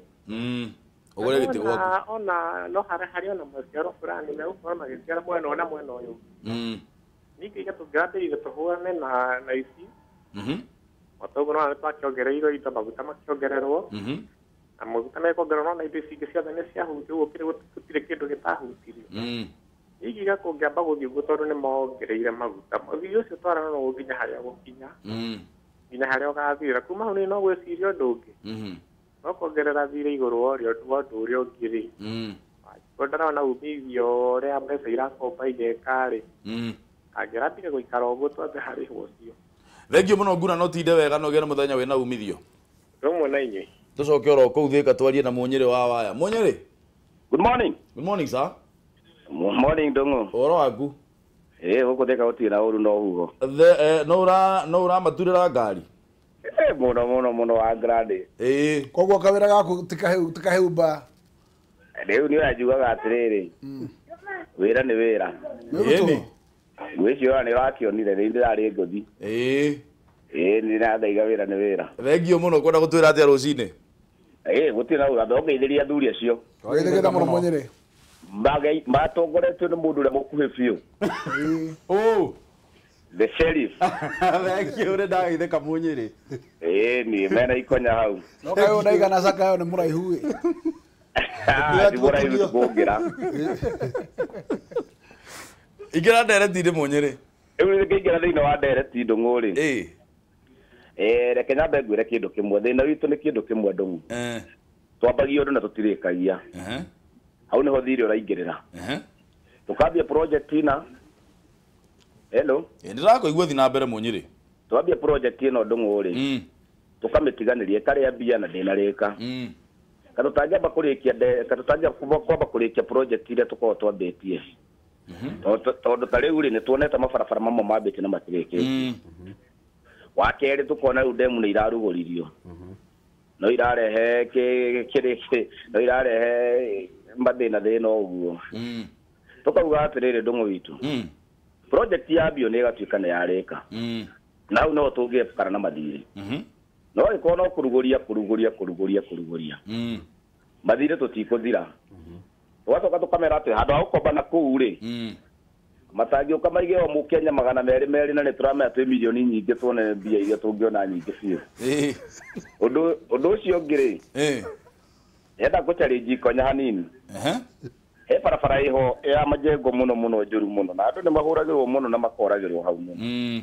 Ũgũre gĩtĩ gwaku. Ona no harĩ ona maciaro fulani megũkorwo magĩciara mwena ũyũ na mwena ũyũ. Ningĩ iga tũngĩambĩrĩria tũhũrane na ici. O toguo no nĩtwakĩongereirwo indo, maguta makĩongererwo. Na maguta mekuongererwo na indo ici ingĩ ciothe nĩ ciahutirio, ũguo gũtirĩ kĩndũ gĩtahutirio. Ningĩ kũngĩamba gũthiĩ ũguo tondũ nĩ mongereire maguta, ũthii ũcio twarana no nginya harĩa ũgũkinya, nginya harĩa ũgathirĩra. Kuma hau nĩ no gwĩciria ũndũ ũngĩ, no kuongerera thirĩ igũrũ wa ũndũ ũrĩa ũngĩ rĩ, angĩkorwo ndarona umithio ũrĩa mbeca irakomba igeka rĩ, angĩrambire gũikara ũguo twambe harĩhwo ũcio. Thengiũ mũno ngura, no tinde wega no ũgĩe na mũthenya wĩna umithio. Rũmwe na inyuĩ. Tũcoke oro kũu Thĩka twarie na Mũnyĩrĩ wa waya. Mũnyĩrĩ. Good morning. Good morning sir. Morning Ndung'u. Ũhoro waku? Ĩ gũkũ Thĩka gũtirĩ na ũru no huho. No ũramaturĩra ngari? Mũno mũno mũno wa grande. Ĩ. Koguo kawĩra gaku tikahĩu Rĩu nĩ ũranjugaga atĩrĩrĩ, wĩra nĩ wĩra. Ĩni. Ngwĩciria nĩ ũrakĩonire rĩu ndĩrarĩ ngũthi. Ĩ. Ĩ nĩ ndĩrathaiga wĩra nĩ wĩra. Thengiũ mũno kwenda gũtwĩra atĩa rũcinĩ? Ĩ gũtirĩ na ũru, ũngeithĩria athuri acio. Wageithĩka mũno Mũnyĩrĩ. Matongoretio nĩ mũndũ ũrĩa mũkuhĩ biũ. Oh. The sheriff. Thank you, nĩ ndageithĩka Mũnyĩrĩ. Ĩ ni mena ikonya hau. No kayo ndaigana cakayo nĩ mũraihu ĩ. Ti mũraihu tũkũngĩra. Ingĩra ndereti-inĩ Mũnyĩrĩ. Rĩu ngĩingĩra thĩinĩ wa ndereti Ndung'u rĩ. Ĩ. Reke nyambe ngwĩre kĩndũ kĩmwe. Thĩna witũ nĩ kĩndũ kĩmwe Ndung'u. Twambagia ũndũ na tũtirĩkagia. Hau nĩho thirĩ ũraingĩrĩra. Tukambia project ina. Hello. Ndĩrakũigua thiĩ na mbere Mũnyĩrĩ. Twambia project ĩno Ndung'u rĩ. Tukamĩtiganĩria ĩkarĩa mbia na ndĩnarĩka. Katũtangĩamba kũrĩkia katũtangĩamba kwamba kũrĩkia project iria tũkoragwo twambĩtie. Tondũ ta rĩu rĩ nĩ tuonete mabarabara mamwe mambĩtie na matirĩkĩtie. Wa kerĩ tũkona rĩu ndemu nĩ irarugũririo. No irarehe kĩrĩ no irarehe mathĩna thĩna ũguo. Tũkauga atĩrĩrĩ Ndung'u witũ. Project yambio nĩ ĩgatuĩka nĩ yarĩka. Na hau no tũngĩepukana na mathirĩ. No ĩkorwo no kũrugũria kũrugũria kũrugũria kũrugũria. Mathirĩ tũtikũthira. Tũgacoka tũkamera atĩ handũ ha gũkomba na kũu rĩ matangĩũka maige o mũkenya 200 na nĩ tũramenya twĩ milioni nyingĩ tuone mbia iria tũngĩona nyingĩ biũ. Ũndũ ũcio ũngĩ rĩ enda gũchallenge ikonya hanini. He barabara ĩho ya majengo mũno mũno njũru mũno na andũ nĩ mahũragĩrwo mũno na makoragĩrwo hau mũno.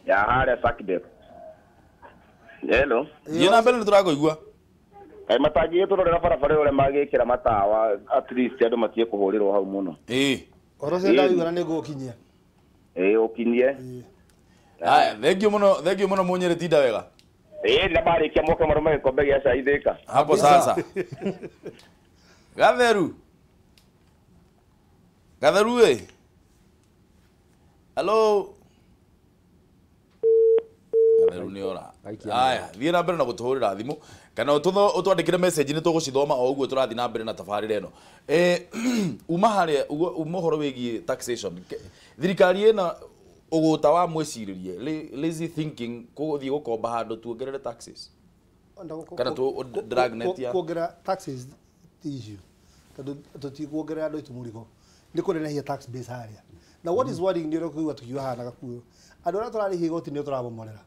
Ya harĩa Sakdep. Hello. Thiĩ na mbere nĩ tũrakũigua. Matangĩgĩtũrorera barabara ĩyo ũrĩa magĩkĩra matawa at least andũ matige kũhũrĩrwo hau mũno. Ũhoro ũcio ndaũigua na nĩngũũkinyia. Ũkinyie. Haya, thank you mũno, thank you mũno Mũnyĩrĩ, tinda wega. Na marĩkia moke marũme gĩkombe gĩa cai Thĩka. Hapo sasa. Gatheru. Gatheru we. Hello. Gatheru nĩ ora. Haya, thiĩ na mbere na gũtũhũrĩra thimũ kana ũtwandĩkĩre message nĩ tũgũcithoma o ũguo tũrathiĩ na mbere na tabarĩra ĩno. Uma harĩa uma ũhoro wĩgiĩ taxation. Thirikari ĩna ũgũta wa mwĩcirĩrie, lazy thinking, gũthiĩ gũkomba handũ tuongerere taxes. Kana tu dragnet ya kuongerera taxes ti issue. Tondũ tũtikuongerera andũ aitũ mũrigo. Nĩ kũnenehia tax base harĩa. Na what is worrying nĩ ũrĩa kũigua tũkiuga haha na gakuo. Andũ arĩa tũrarĩhia igoti nĩo tũramomorera.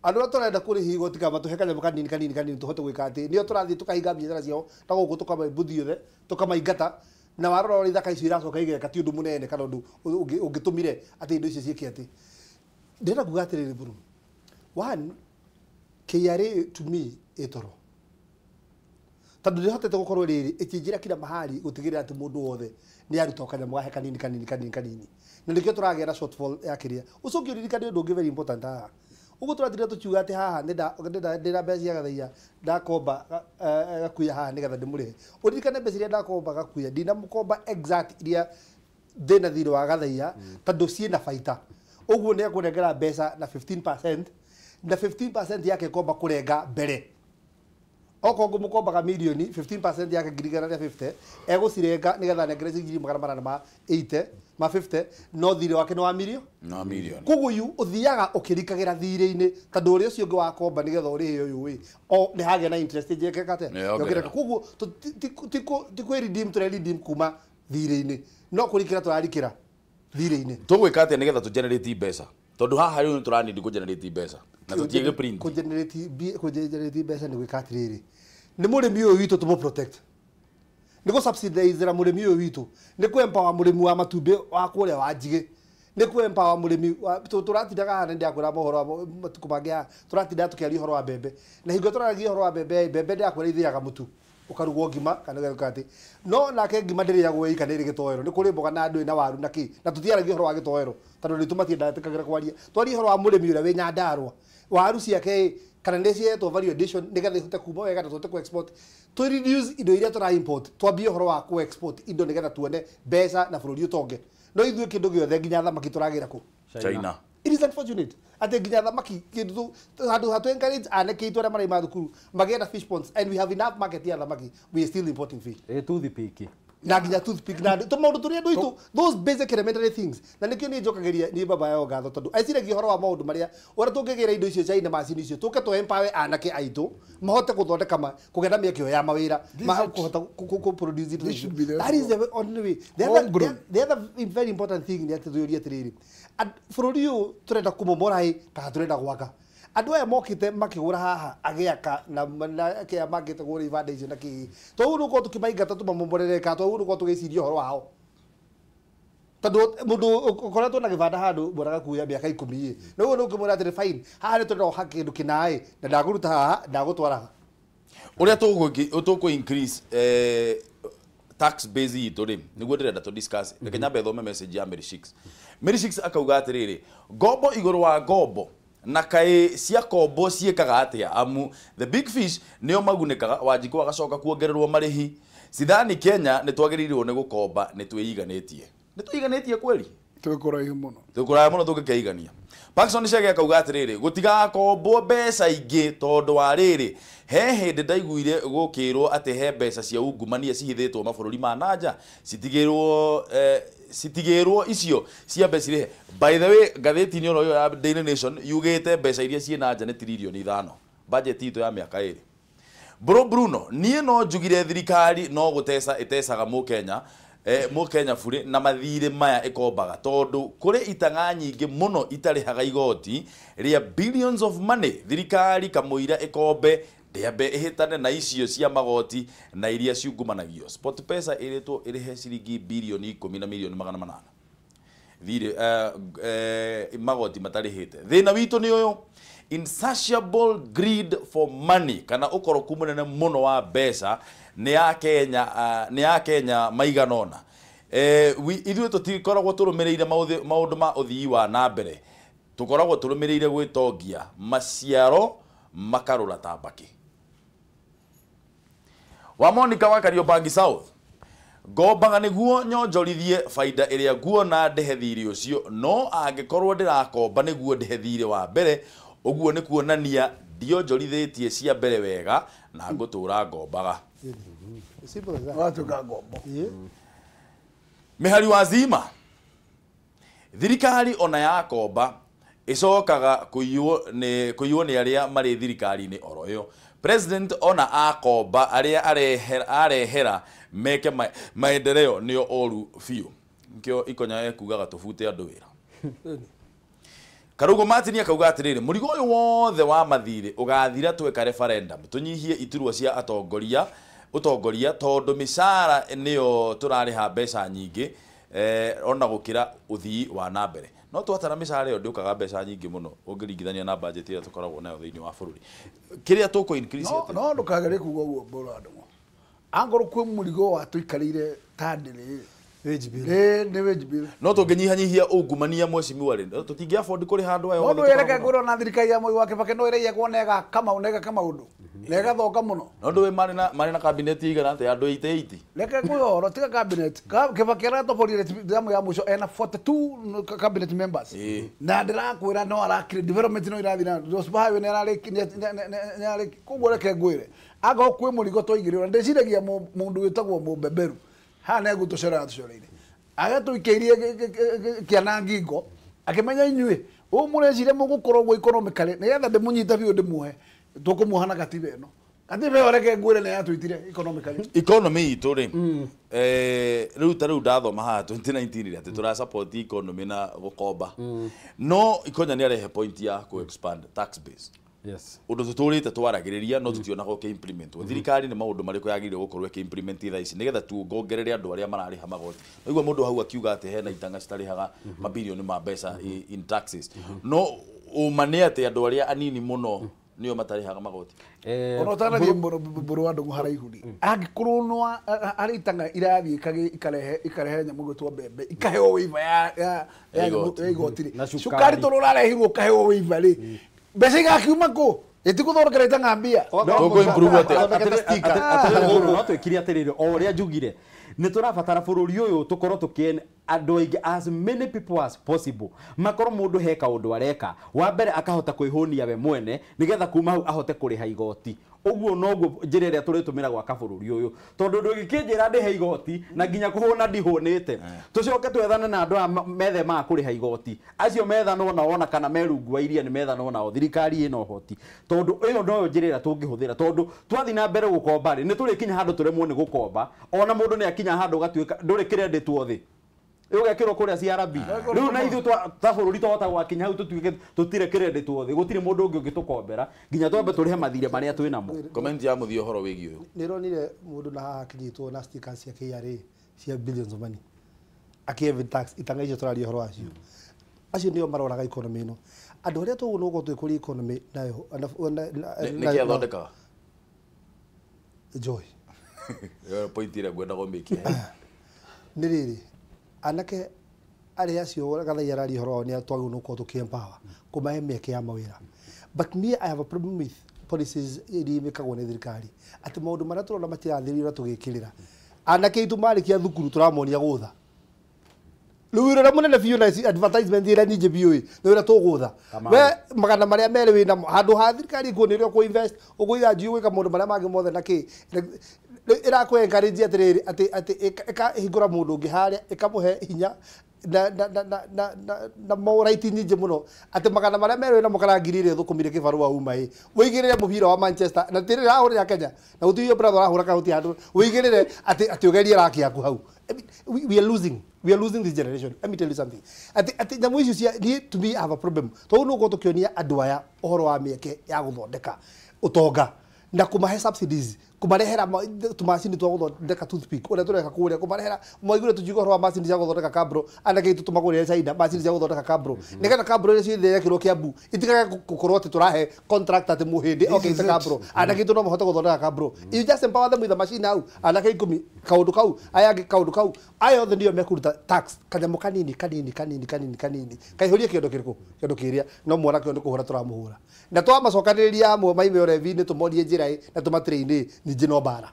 Andũ arĩa tũrenda kũrĩhia igoti kama tũhe kanyamũ kanini kanini kanini tũhote gwĩka atĩ nĩo tũrathiĩ tũkahinga biacara ciao ta gũkũ tũkamaibuthi yothe tũkamaingata na warora ũrĩa ithaka icio iracoka igeka ti ũndũ mũnene kana ũndũ ũngĩtũmire atĩ indo icio ciĩke atĩ. Ndĩrenda kuga atĩrĩrĩ Buru. One, KRA to me ĩ toro. Tondũ ndĩhotete gũkorwo rĩrĩ ĩkĩingĩra kila mahali gũtigĩrĩra atĩ mũndũ wothe nĩ aruta kanyamũ gahe kanini kanini kanini kanini. Na nĩkĩo tũragĩa na shortfall ya kĩrĩa. Ũcoke ũririkane ũndũ ũngĩ very important haha. Ũguo tũratindĩra tũkiuga atĩ haha ndĩna mbeca cia Gathaiya ndakomba Gakuya haha nĩgetha ndĩmũrĩhe. Ũririkane mbeca iria ndakomba Gakuya ndinamũkomba exact iria ndĩna thirĩ wa Gathaiya tondũ ciĩna baita. Ũguo nĩ ekũnengera mbeca na 15% na 15% yake ĩkomba kũrenga mbere. Okorwo ngũmũkombaga milioni 15% yake 1,150 egũcirenga nĩgetha anengere ciringi 880 ma 50 no thirĩ wake nĩ wa milioni. No milioni. Koguo yu ũthiaga ũkĩrikagĩra thirĩ-inĩ tondũ ũrĩa ũcio ũngĩ wakomba nĩgetha ũrĩhe ũyũ ĩ o nĩ hagĩa na interest ĩnjĩkĩka atĩa? Yongerereka. Koguo ti kwĩ redeem tũre redeem kuma thirĩ-inĩ no kũrikĩra tũrarikĩra thirĩ-inĩ. Tũgwĩka atĩa nĩgetha tũ generate mbeca? Tondũ haha rĩu nĩ tũranindi kũ generate mbeca na tũtiĩ print. Kũ generate mbeca nĩ gwĩka atĩrĩrĩ. Nĩ mũrĩmi ũyũ witũ tũmũ protect. Nĩ gũ subsidize ra mũrĩmi ũyũ witũ. Nĩ kũ empower mũrĩmi wa matumbĩ wa kũrĩa wa njigĩ. Nĩ kũ empower mũrĩmi tũratindaga haha nĩ ndĩrakwĩra mohoro wa matukũ mangĩ haha tũratindaga tũkĩaria ũhoro wa mbembe. Na hingo tũraragia ũhoro wa mbembe mbembe ndĩrakwĩra ithĩaga mũtu ũkarugwo ngima kana ũgeka atĩ. No nake ngima ndĩrĩagwo ĩika nĩ ĩrĩ gĩtoero. Nĩ kũrĩ mboga na andũ na waru na kĩ. Na tũtiaragia ũhoro wa gĩtoero tondũ nĩ tũmatiendaga kwaria. Twarie ũhoro wa mũrĩmi ũrĩa wĩ Nyandarũa. Waru ciake kana nĩ cietwo value addition nĩgetha ihote kuma wega na tũhote ku export. Tũ reduce indo iria tũra import. Twambie ũhoro wa ku export indo nĩgetha tuone mbeca na bũrũri ũtonge. No ithuĩ kĩndũ gĩothe nginya thamaki tũragĩra kũ? China. It is unfortunate. Atĩ nginya thamaki kĩndũ handũ ha tũ encourage anake aitũ arĩa maraima thukuru magĩe na fish ponds and we have enough market ya thamaki, we are still importing fish. Toothpick. Na nginya toothpick na tũmaũndũ tũrĩa andũ aitũ those basic elementary things. Na nĩkĩo niĩ njokagĩria niĩ baba yao ngatho tondũ eciragia ũhoro wa maũndũ marĩa ũrĩa tũngĩgĩra indo icio China macini icio tũke tũ empower anake aitũ mahote gũthondeka kũgĩa na mĩeke ĩyo ya mawĩra kũhota kũ produce indo icio. That is the only way. The other very important thing nĩ atĩ tũyũrie atĩrĩrĩ, bũrũri ũyũ tũrenda kũmomora ĩ kana tũrenda gwaka? Andũ aya mokĩte makĩgũra haha agĩaka na kĩa mangĩte kũgũra ibanda icio na kĩ. Twagĩrĩirwo gũkorwo tũkĩmaingata tũmamomorere kana twagĩrĩirwo gũkorwo tũgĩciria ũhoro wao. Tondũ mũndũ ũkoretwo na gĩbanda handũ mbona gakuya mĩaka 10 ĩ na ũguo nĩ ũngĩmwĩra atĩrĩ fine haha nĩ tũrenda gwaka kĩndũ kĩna ĩ na ndagũruta haha ndagũtwara haha. Ũrĩa tũkũ increase tax base itũ rĩ nĩguo ndĩrenda tũ discuss. Reke nyambe thome message ya Mary Shix. Mary Shix akauga atĩrĩrĩ, ngombo igũrũ wa ngombo na kaĩ cia kombo ciĩkaga atĩa, amu the big fish nĩo magunĩkaga. Wanjikũ agacoka kuongererwo marĩhi. Sidhani Kenya nĩ twagĩrĩirwo nĩ gũkomba, nĩ twĩiganĩtie. Nĩ twĩiganĩtie kweli? Twĩ kũraihu mũno. Twĩ kũraya mũno tũngĩkeigania. Parkson Chege akauga atĩrĩrĩ, gũtigakombwo mbeca ingĩ tondũ wa rĩrĩ, he hĩndĩ ndaiguire gũkĩrwo atĩ he mbeca cia ungumania cihithĩtwo mabũrũri ma nanja, citigĩrwo icio cia mbeca irĩhe. By the way, ngathĩti-inĩ oro ĩyo ya Daily Nation yugĩte mbeca iria ciĩ nanja nĩ tiririoni 5, budget itũ ya mĩaka 2. Bro Bruno, niĩ no njugire thirikari no gũteca ĩtecaga mũkenya mũkenya bure na mathirĩ maya ĩkombaga, tondũ kũrĩ itang'a nyingĩ mũno itarĩhaga igoti rĩa billions of money. Thirikari kamũira ĩkombe ndĩambe ĩhĩtane na icio cia magoti na iria ciungumanagio. SportPesa ĩrĩtwo ĩrĩhe ciringi bilioni 10 na milioni 800 thirĩ magoti matarĩhĩte. Thĩna witũ nĩ ũyũ, insatiable greed for money, kana ũkoroku mũnene mũno wa mbeca nĩ ya Kenya, nĩ ya Kenya maigana ũna. Ithuĩ tũtikoragwo tũrũmĩrĩire maũndũ ma ũthii wa na mbere, tũkoragwo tũrũmĩrĩire gwĩtongia, maciaro makarũra ta mbakĩ. Wa Monica wa Kariobangi South, ngombaga nĩguo nyonjorithie baida ĩrĩa nguona ndĩhe thirĩ ũcio, no angĩkorwo ndĩrakomba nĩguo ndĩhe thirĩ wa mbere, ũguo nĩ kuonania ndionjorithĩtie cia mbere wega na ngũtũra ngombaga. Watuĩka ngombo. Mĩhari wa Zima, thirikari ona yakomba ĩcokaga kũiywo nĩ arĩa marĩ thirikari-inĩ oro ĩyo. President ona akomba arĩa arehera meke maendeleo nĩo oru biũ. Nkĩo Ikonya ekugaga tũbute andũ wĩra. Karugo Martin akauga atĩrĩrĩ, mũrigo ũyũ wothe wa mathirĩ ũgathira tweka referendum, tũnyihie iturwa cia atongoria ũtongoria, tondũ mĩcara nĩyo tũrarĩha mbeca nyingĩ ona gũkĩra ũthii wa na mbere. No twatara mĩcara ĩyo ndĩũkaga mbeca nyingĩ mũno ũngĩringithania na budget ĩrĩa tũkoragwo nayo thĩinĩ wa bũrũri. Kĩrĩa tũkũ increase atĩa? No ndũkagerie kuuga ũguo mbũrũ andũ. Angorwo kwĩ mũrigo watũikarĩire ta ndĩrĩ Wage bill. Nĩ wage bill. No tũngĩnyihanyihia ungumania mheshimiwa rĩ, tũtingĩ afford kũrĩha andũ aya othe. Mũndũ yereke ngũrwo na thirikari ya Mwai wa Kibaki no ĩrĩiyagwo na ĩgaka maũndũ na ĩgathoka mũno. No ndũĩ marĩ na cabinet igana atĩa, andũ 88. Reke ngwĩre ũhoro, tiga cabinet. Kibaki aratoborire damu ya mũico ena 42 cabinet members. Na ndĩrakwĩra no arakire development no irathiĩ na Super Highway nĩ ararĩki. Koguo reke ngwĩre, angorwo kwĩ mũrigo twaigĩrĩrwo, ndĩciragia mũndũ wĩtagwo mũbeberu haha nĩ egũtũcorera tũcoreire, agatũikĩirie kĩana ngingo akĩmenya inyuĩ ũũ mũreciria mũgũkorwo ũguo economically, nĩgetha ndĩmũnyite biũ ndĩmuohe, tũkũmuoha na gatiba ĩno. Gatiba ĩyo reke ngwĩre nĩ yatũitire economically. Economy itũ rĩ, rĩu ta rĩu ndathoma haha 2019 rĩ, atĩ tũra support economy na gũkomba. No Ikonya nĩ arehe point ya kũ expand tax base. Yes. Ũndũ tũtũrĩte twaragĩrĩria no tũtionaga ũkĩ-implement. Thirikari nĩ maũndũ marĩkũ yagĩrĩire gũkorwo ĩkĩ-implement thaa ici nĩgetha tuongerere andũ arĩa mararĩha magoti. Naigua mũndũ hau akiuga atĩ hena itanga citarĩhaga mabilioni ma mbeca in taxes. No ũma nĩ atĩ andũ arĩa anini mũno nĩo matarĩhaga magoti. Ona ũtanathiĩ mbũrũ wa ndũng'ũ haraihu rĩ, angĩkorwo no harĩ itanga irathiĩ ikarehe nyamũ ĩgwĩtwo mbembe, ikaheo waiver ya igoti rĩ, cukari tondũ ũrarehirwo ũkaheo waiver rĩ, mbeca igakiuma kũ? Ĩtigũthondekera itanga mbia. Tũkũ improve atĩa? No twĩkire atĩrĩrĩ, o ũrĩa njugire, nĩ tũrabatara bũrũri ũyũ tũkorwo tũkĩen andũ aingĩ, as many people as possible, makorwo mũndũ he kaũndũ areka, wa mbere akahota kwĩhũnia we mwene nĩgetha kuma hau ahote kũrĩha igoti. Ũguo noguo njĩra ĩrĩa tũrĩtũmĩra gwaka bũrũri ũyũ, tondũ ndũngĩkĩnjĩra ndĩhe igoti na nginya kũhũna ndihũnĩte. Tũcoke twethane na andũ aya methemaga kũrĩha igoti, acio methanwo nao ona kana me rungu wa iria nĩ methanwo nao, thirikari ĩna ũhoti, tondũ ĩyo noyo njĩra ĩrĩa tũngĩhũthĩra. Tondũ twathiĩ na mbere gũkomba rĩ, nĩ tũrĩkinya handũ tũremwo nĩ gũkomba, ona mũndũ nĩ akinya handũ ũgatuĩka ndũrĩ credit othe, ũgekĩrwo kũrĩa CRB. Rĩu na ithuĩ ta bũrũri twahota gwakinya hau tũtuĩke tũtirĩ credit othe, gũtirĩ mũndũ ũngĩ ũngĩtũkombera nginya twambe tũrĩhe mathirĩ marĩa twĩ namo. Comment ya mũthia ũhoro wĩgiĩ ũyũ. Nĩronire mũndũ na haha akinyitwo na stickers cia KRA cia billions of money akĩ tax itanga icio tũraria ũhoro wacio. Acio nĩo maroraga economy ĩno. Andũ arĩa tũguo nũguo twĩ kũrĩ economy nayo Nĩkĩ athondekaga? Joy. Point ĩrĩa ngwenda gũmĩkia. Nĩ rĩrĩ anake arĩa acio Gathai araria ũhoro wao nĩ twagĩrĩirwo nĩ gũkorwo tũkĩ-empower kũmahe mĩeke ya mawĩra. But me, I have a problem with policies iria imĩkagwo nĩ thirikari atĩ maũndũ marĩa tũrona matirathĩrĩrio tũgĩkĩrĩra anake aitũ marĩkia thukuru tũramonia gũtha. Rĩu wĩra ũrĩa mũnene biũ na advertisement ĩrĩa nyingĩ biũ ĩ nĩ ũrĩa tũgũtha. We magana marĩa merĩ wĩnamo handũ ha thirikari ikuonia ũrĩa ũkũ-invest ũkũiga njui ũgwĩka maũndũ marĩa mangĩ mothe na kĩ ĩrakũ encourage atĩrĩrĩ atĩ atĩ ĩkahingũra mũndũ ũngĩ harĩa ĩkamũhe hinya na moraiti nyingĩ mũno atĩ magana marĩa merĩ wĩnamo kana ngiri ĩrĩa ũthũkũmire kĩbarũa uma ĩ wĩigĩrĩre mũbira wa Manchester na tĩrĩ rahũrĩra Kenya na gũtirĩ brother arahũra kana gũtirĩ handũ wĩigĩrĩre atĩ atĩ ũgerie raki yaku hau. I mean, we are losing this generation. Let me tell you something. Ati nyamũ icio cia niĩ, to me, I have a problem tondũ nĩ ũgũkorwo tũkĩonia andũ aya ũhoro wa mĩeke ya gũthondeka ũtonga na kũmahe subsidies kũmarehera tũmacini twa gũthondeka toothpick ũrĩa tũreka kũrĩa kũmarehera mwaiguire tũkiuga ũhoro wa macini cia gũthondeka kabro anake aitũ tũmagũrĩre China macini cia gũthondeka kabro nĩgetha kabro iria ciothe irekĩrwo Kiambu itikage gũkorwo atĩ tũrahe contract atĩ mũhĩndĩ okĩte kabro anake aitũ no mahote gũthondeka kabro. You just empower them with a machine hau anake 10 kaũndũ kau aya angĩ kaũndũ kau aya othe nĩo mekũruta tax kanyamũ kanini kanini kanini kanini kanini kaihũrie kĩondo kĩrĩkũ kĩondo kĩrĩa no mwanake ũyũ nĩ kũhũra tũramũhũra na twamacokanĩrĩria amwe maime ũrevi-inĩ tũmonie njĩra ĩ na tũmatrain ningĩ no mbara.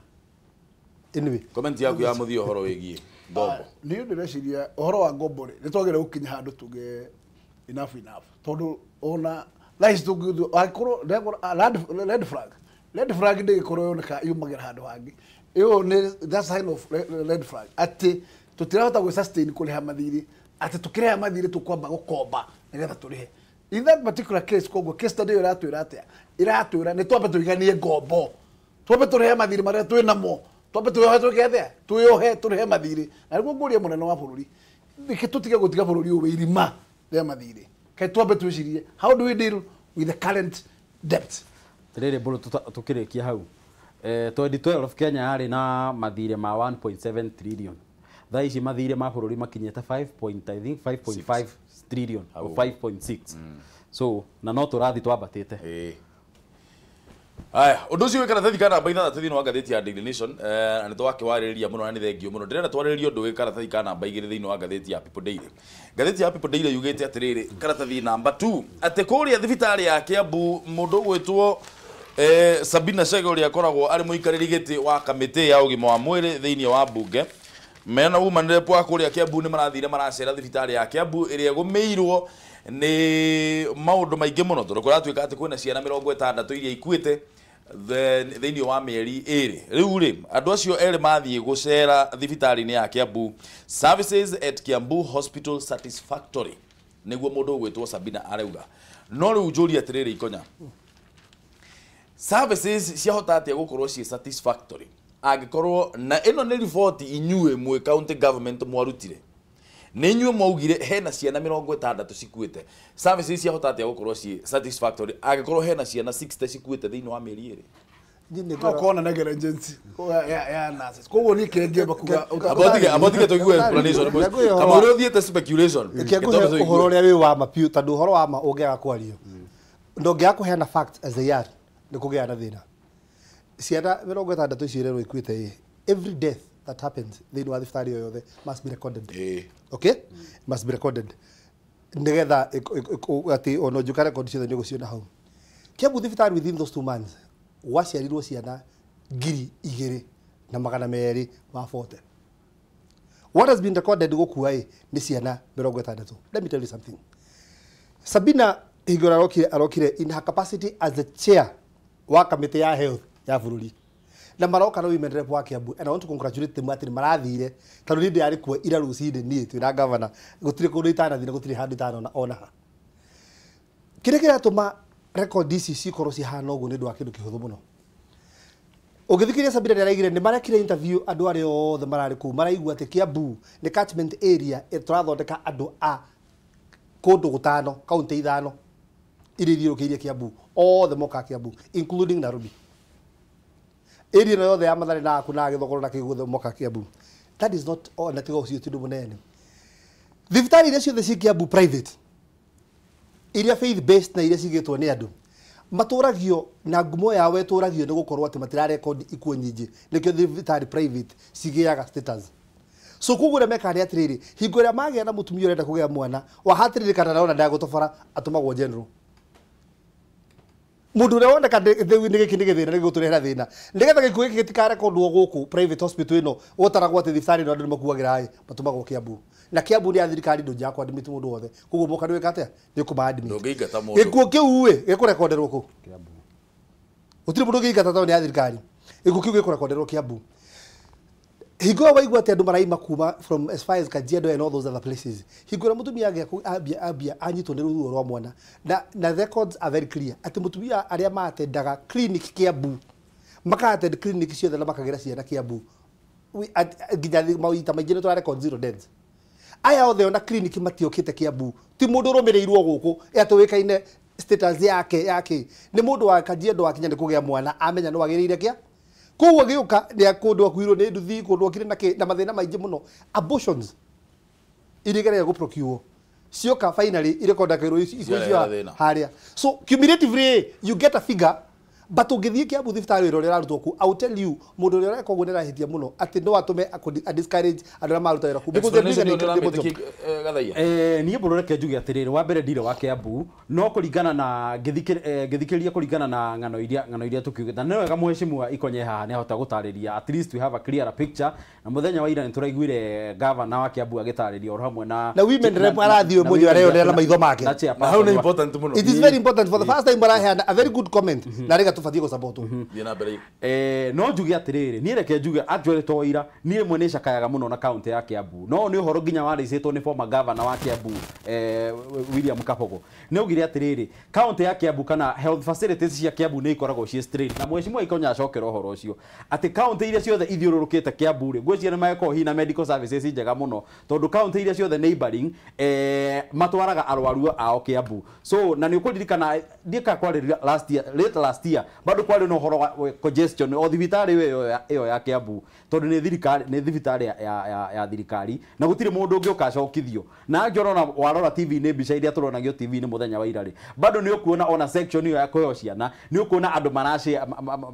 Anyway, comment yaku ya mũthia ũhoro wĩgiĩ ngombo. Niĩ ndĩreciria ũhoro wa ngombo rĩ nĩ twagĩrĩire gũkinya handũ tuge enough enough tondũ ona thaa ici tũngĩthiĩ angĩkorwo red flag ndĩgĩkorwo yoneka yumagĩra handũ hangĩ ĩyo nĩ that sign of red flag atĩ tũtirahota gwĩ sustain kũrĩha mathirĩ atĩ tũkĩrĩha mathirĩ tũkwamba gũkomba nĩgetha tũrĩhe. In that particular case koguo case study ĩyo ĩratwĩra atĩa ĩratwĩra nĩ twambe tũiganie ngombo twambe tũrĩhe mathirĩ marĩa twĩ namo twambe twĩyohe twĩke atĩa twĩyohe tũrĩhe mathirĩ na nĩguo ngũria mũnene wa bũrũri nĩkĩ tũtige gũtiga bũrũri ũyũ wĩ irima rĩa mathirĩ kaĩ twambe twĩcirie how do we deal with the current debt. Rĩrĩ mbũrũ tũkĩrĩkia hau 2012 Kenya yarĩ na mathirĩ ma 1.7 trillion thaa ici mathirĩ ma bũrũri makinyĩte 5 I think 5.5 trillion or 5.6 so na no tũrathi twambatĩte. Aya, ũndũ ũcio wĩ karatathi ka namba 6 thĩinĩ wa ngathĩti ya Daily Nation na nĩ twakĩwarĩrĩria mũno na nĩ thengio mũno. Ndĩrenda twarĩrĩrie ũndũ wĩ karatathi ka namba 2 thĩinĩ wa ngathĩti ya People Daily. Ngathĩti ya People Daily yugĩte atĩrĩrĩ karatathi namba 2 atĩ kũrĩa thibitarĩ ya Kiambu mũndũ ũgwĩtwo Sabina Chege ũrĩa akoragwo arĩ mũikarĩri gĩtĩ wa kamĩtĩ ya ũgima wa mwĩrĩ thĩinĩ wa mbunge mena woman rep wa kũrĩa Kiambu nĩ marathire maracera thibitarĩ ya Kiambu ĩrĩa ĩgũmĩirwo nĩ maũndũ maingĩ mũno tondũ kũratuĩka atĩ kwĩna ciana 60 iria ikuĩte thĩinĩ wa mĩeri 2. Rĩu rĩ andũ acio erĩ mathiĩ gũcera thibitarĩ-inĩ ya Kiambu services at Kiambu Hospital satisfactory nĩguo mũndũ ũgwĩtwo Sabina arauga. No rĩu njũrie atĩrĩrĩ Ikonya, services ciahota atĩa gũkorwo ciĩ satisfactory angĩkorwo na ĩno nĩ riboti inyuĩ mwĩ county government mwarutire nĩ inyuĩ mwaugire hena ciana 60 cikuĩte services ciahota atĩa gũkorwo ciĩ satisfactory angĩkorwo hena ciana 60 cikuĩte thĩinĩ wa mĩeri 2? No kona negligence ya nurses koguo niĩ kĩrĩa ingĩamba kuga Amba tige tũigue explanation kama ũrĩa ũthiĩte speculation Kĩangũhe ũhoro ũrĩa wĩ wa ma biũ tondũ ũhoro wa ma ũngĩaga kwario na ũngĩaga kũheana facts as they are nĩ kũgĩa na thĩna. Ciana 60 icio irerwo ikuĩte ĩ every death that happens thĩinĩ wa thibitarĩ o yothe must be recorded. Okay, must be recorded nĩgetha atĩ ona ũngĩũka record ciothe nĩ ũgũciona hau. Kiambu thibitarĩ within those 2 months gwaciarirwo ciana 2,240. What has been recorded gũkua ĩ nĩ ciana 60. Let me tell you something. Sabina hingo ĩrĩa arokire in her capacity as the chair wa kamĩtĩ ya health ya bũrũri na maroka na women rep wa Kiambu and I want to congratulate them atĩ nĩ marathire tondũ niĩ ndĩrarĩ kuo ira rũcinĩ niĩ twĩna governor gũtirĩ kũndũ itanathire gũtirĩ handũ itanona ona ha. Kĩrĩa kĩratũma record ici cikorwo cihana ũguo nĩ ũndũ wa kĩndũ kĩhũthũ mũno. Ũngĩthikĩrĩria Sabina nĩ araigire nĩ marekire interview andũ arĩa othe mararĩ kũu maraigua atĩ Kiambu nĩ catchment area tũrathondeka andũ a kũndũ gũtano kaunti 5 iria ithiũrũrũkĩirie Kiambu othe mokaga Kiambu including Nairobi. Area ĩno yothe ya Mathare na Nakuru na Gĩthogoro na kĩguothe mokaga Kiambu. That is not na tiga ũcio ti ũndũ mũnene. Thibitarĩ iria ciothe ciĩ Kiambu private iria faith based na iria cigĩtwo nĩ andũ Matũragio na ngumo yao ĩtũragio nĩ gũkorwo atĩ matirarekondi ikuũ nyingĩ, nĩkĩo thibitarĩ private cigĩaga status. So koguo ũrĩa mekaga nĩ atĩrĩrĩ, hingo ĩrĩa magĩa na mũtumia ũrenda kũgĩa mwana wahatĩrĩrĩka na arona ndagũtobora, atũmagwo general. Mũndũ ũrĩa woneka nĩ gĩkĩ nĩ gĩthĩna nĩ gĩgũtũrehera thĩna, nĩgetha gĩkuũ gĩkĩ gĩtikarekondwo gũkũ private hospital ĩno gũtaragwo atĩ thibitarĩ ĩno andũ nĩ makuagĩra ĩ, matũmagwo Kiambu. Na Kiambu nĩ ya thirikari, ndũnjaga kwadimiti mũndũ wothe, koguo moka nĩ wĩka atĩa, nĩ ũkũmaadmit. Ndũngĩingata mũndũ. Gĩkuũ kĩu ĩ gĩkũrekonderwo kũ? Kiambu. Gũtirĩ mũndũ ũngĩingata tondũ nĩ ya thirikari. Gĩkuũ kĩu gĩkũrekonderwo Kiambu. Hingo ĩyo waigua atĩ andũ maraima kuma from as far as Kajiado and all those other places. Hingo ĩrĩa mũtumia agĩa ambia anyitwo nĩ ruo rwa mwana, na records are very clear atĩ mũtumia arĩa maatendaga clinic Kiambu, maka-attend clinic ciothe na makagĩra ciana Kiambu, nginya maita maingĩ nĩ tũra record zero deaths. Aya othe ona clinic matiokĩte Kiambu, ti mũndũ ũrũmĩrĩirwo gũkũ atũĩkaine status yake yake, nĩ mũndũ wa Kajiado wakinya nĩ kũgĩa mwana amenya nĩ wagĩrĩire kĩa. Koguo agĩũka nĩ kũndũ akuirwo nĩ nduthi, kũndũ akire na mathĩna maingĩ mũno. Abortions iria igeragia gũprocure cioka finally irekondakĩrwo icio harĩa. So cumulatively you get a figure, but ũngĩthiĩ Kiambu thibitarĩ wĩra ũrĩa ũrarutwo kũu, I will tell you mũndũ ũrĩa ũreka ũguo nĩ arahĩtia mũno, atĩ no atũme a discourage andũ arĩa maruta wĩra kũu. Because they're doing an incredible job. Niĩ mbũrũ reke njuge atĩrĩrĩ, wa mbere ndirĩ wa Kiambu, no kũringana na ngĩthikĩrĩria kũringana na ng'ano iria tũkiugĩte, na nĩ wega mheshimiwa Ikonye haha nĩ ahota gũtarĩria, at least we have a clearer picture. Na mũthenya wa ira nĩ tũraiguire governor wa Kiambu agĩtarĩria oro hamwe na women rep arathiĩ mwenyewe areyonera na maitho make. Na hau nĩ important mũno. It is very important. For the first time baraheana a very good comment na rĩga tũbatiĩ gũsupport. No njuge atĩrĩrĩ, niĩ reke njuge actually to ira niĩ rĩmwe nĩ cakayaga mũno na kaunti ya Kiambu, no nĩ ũhoro nginya warĩcĩtwo nĩ former governor wa Kiambu William Kabogo. Nĩ augire atĩrĩrĩ, kaunti ya Kiambu kana health facilities cia Kiambu nĩ ikoragwo ciĩ strained, na mheshimiwa Ikonya acokera ũhoro ũcio atĩ kaunti iria ciothe ithiũrũrũkĩte Kiambu rĩ, ngwĩciria nĩ magĩkorwo hihi na medical services njega mũno, tondũ kaunti iria ciothe neighboring matwaraga arwaru ao Kiambu. So na nĩ ũkũririkana ndiĩka kwarĩria last year, late last year bado kwarĩ na ũhoro wa congestion o thibitarĩ ĩyo ya Kiambu, tondũ nĩ thirikari, nĩ thibitarĩ ya thirikari na gũtirĩ mũndũ ũngĩ ũkacokithio. Na angĩ ũrona warora TV-inĩ mbica iria tũronagio TV-inĩ mũthenya wa ira rĩ, bado nĩ ũkuona ona section ĩyo ya kũheo ciana nĩ ũkuona andũ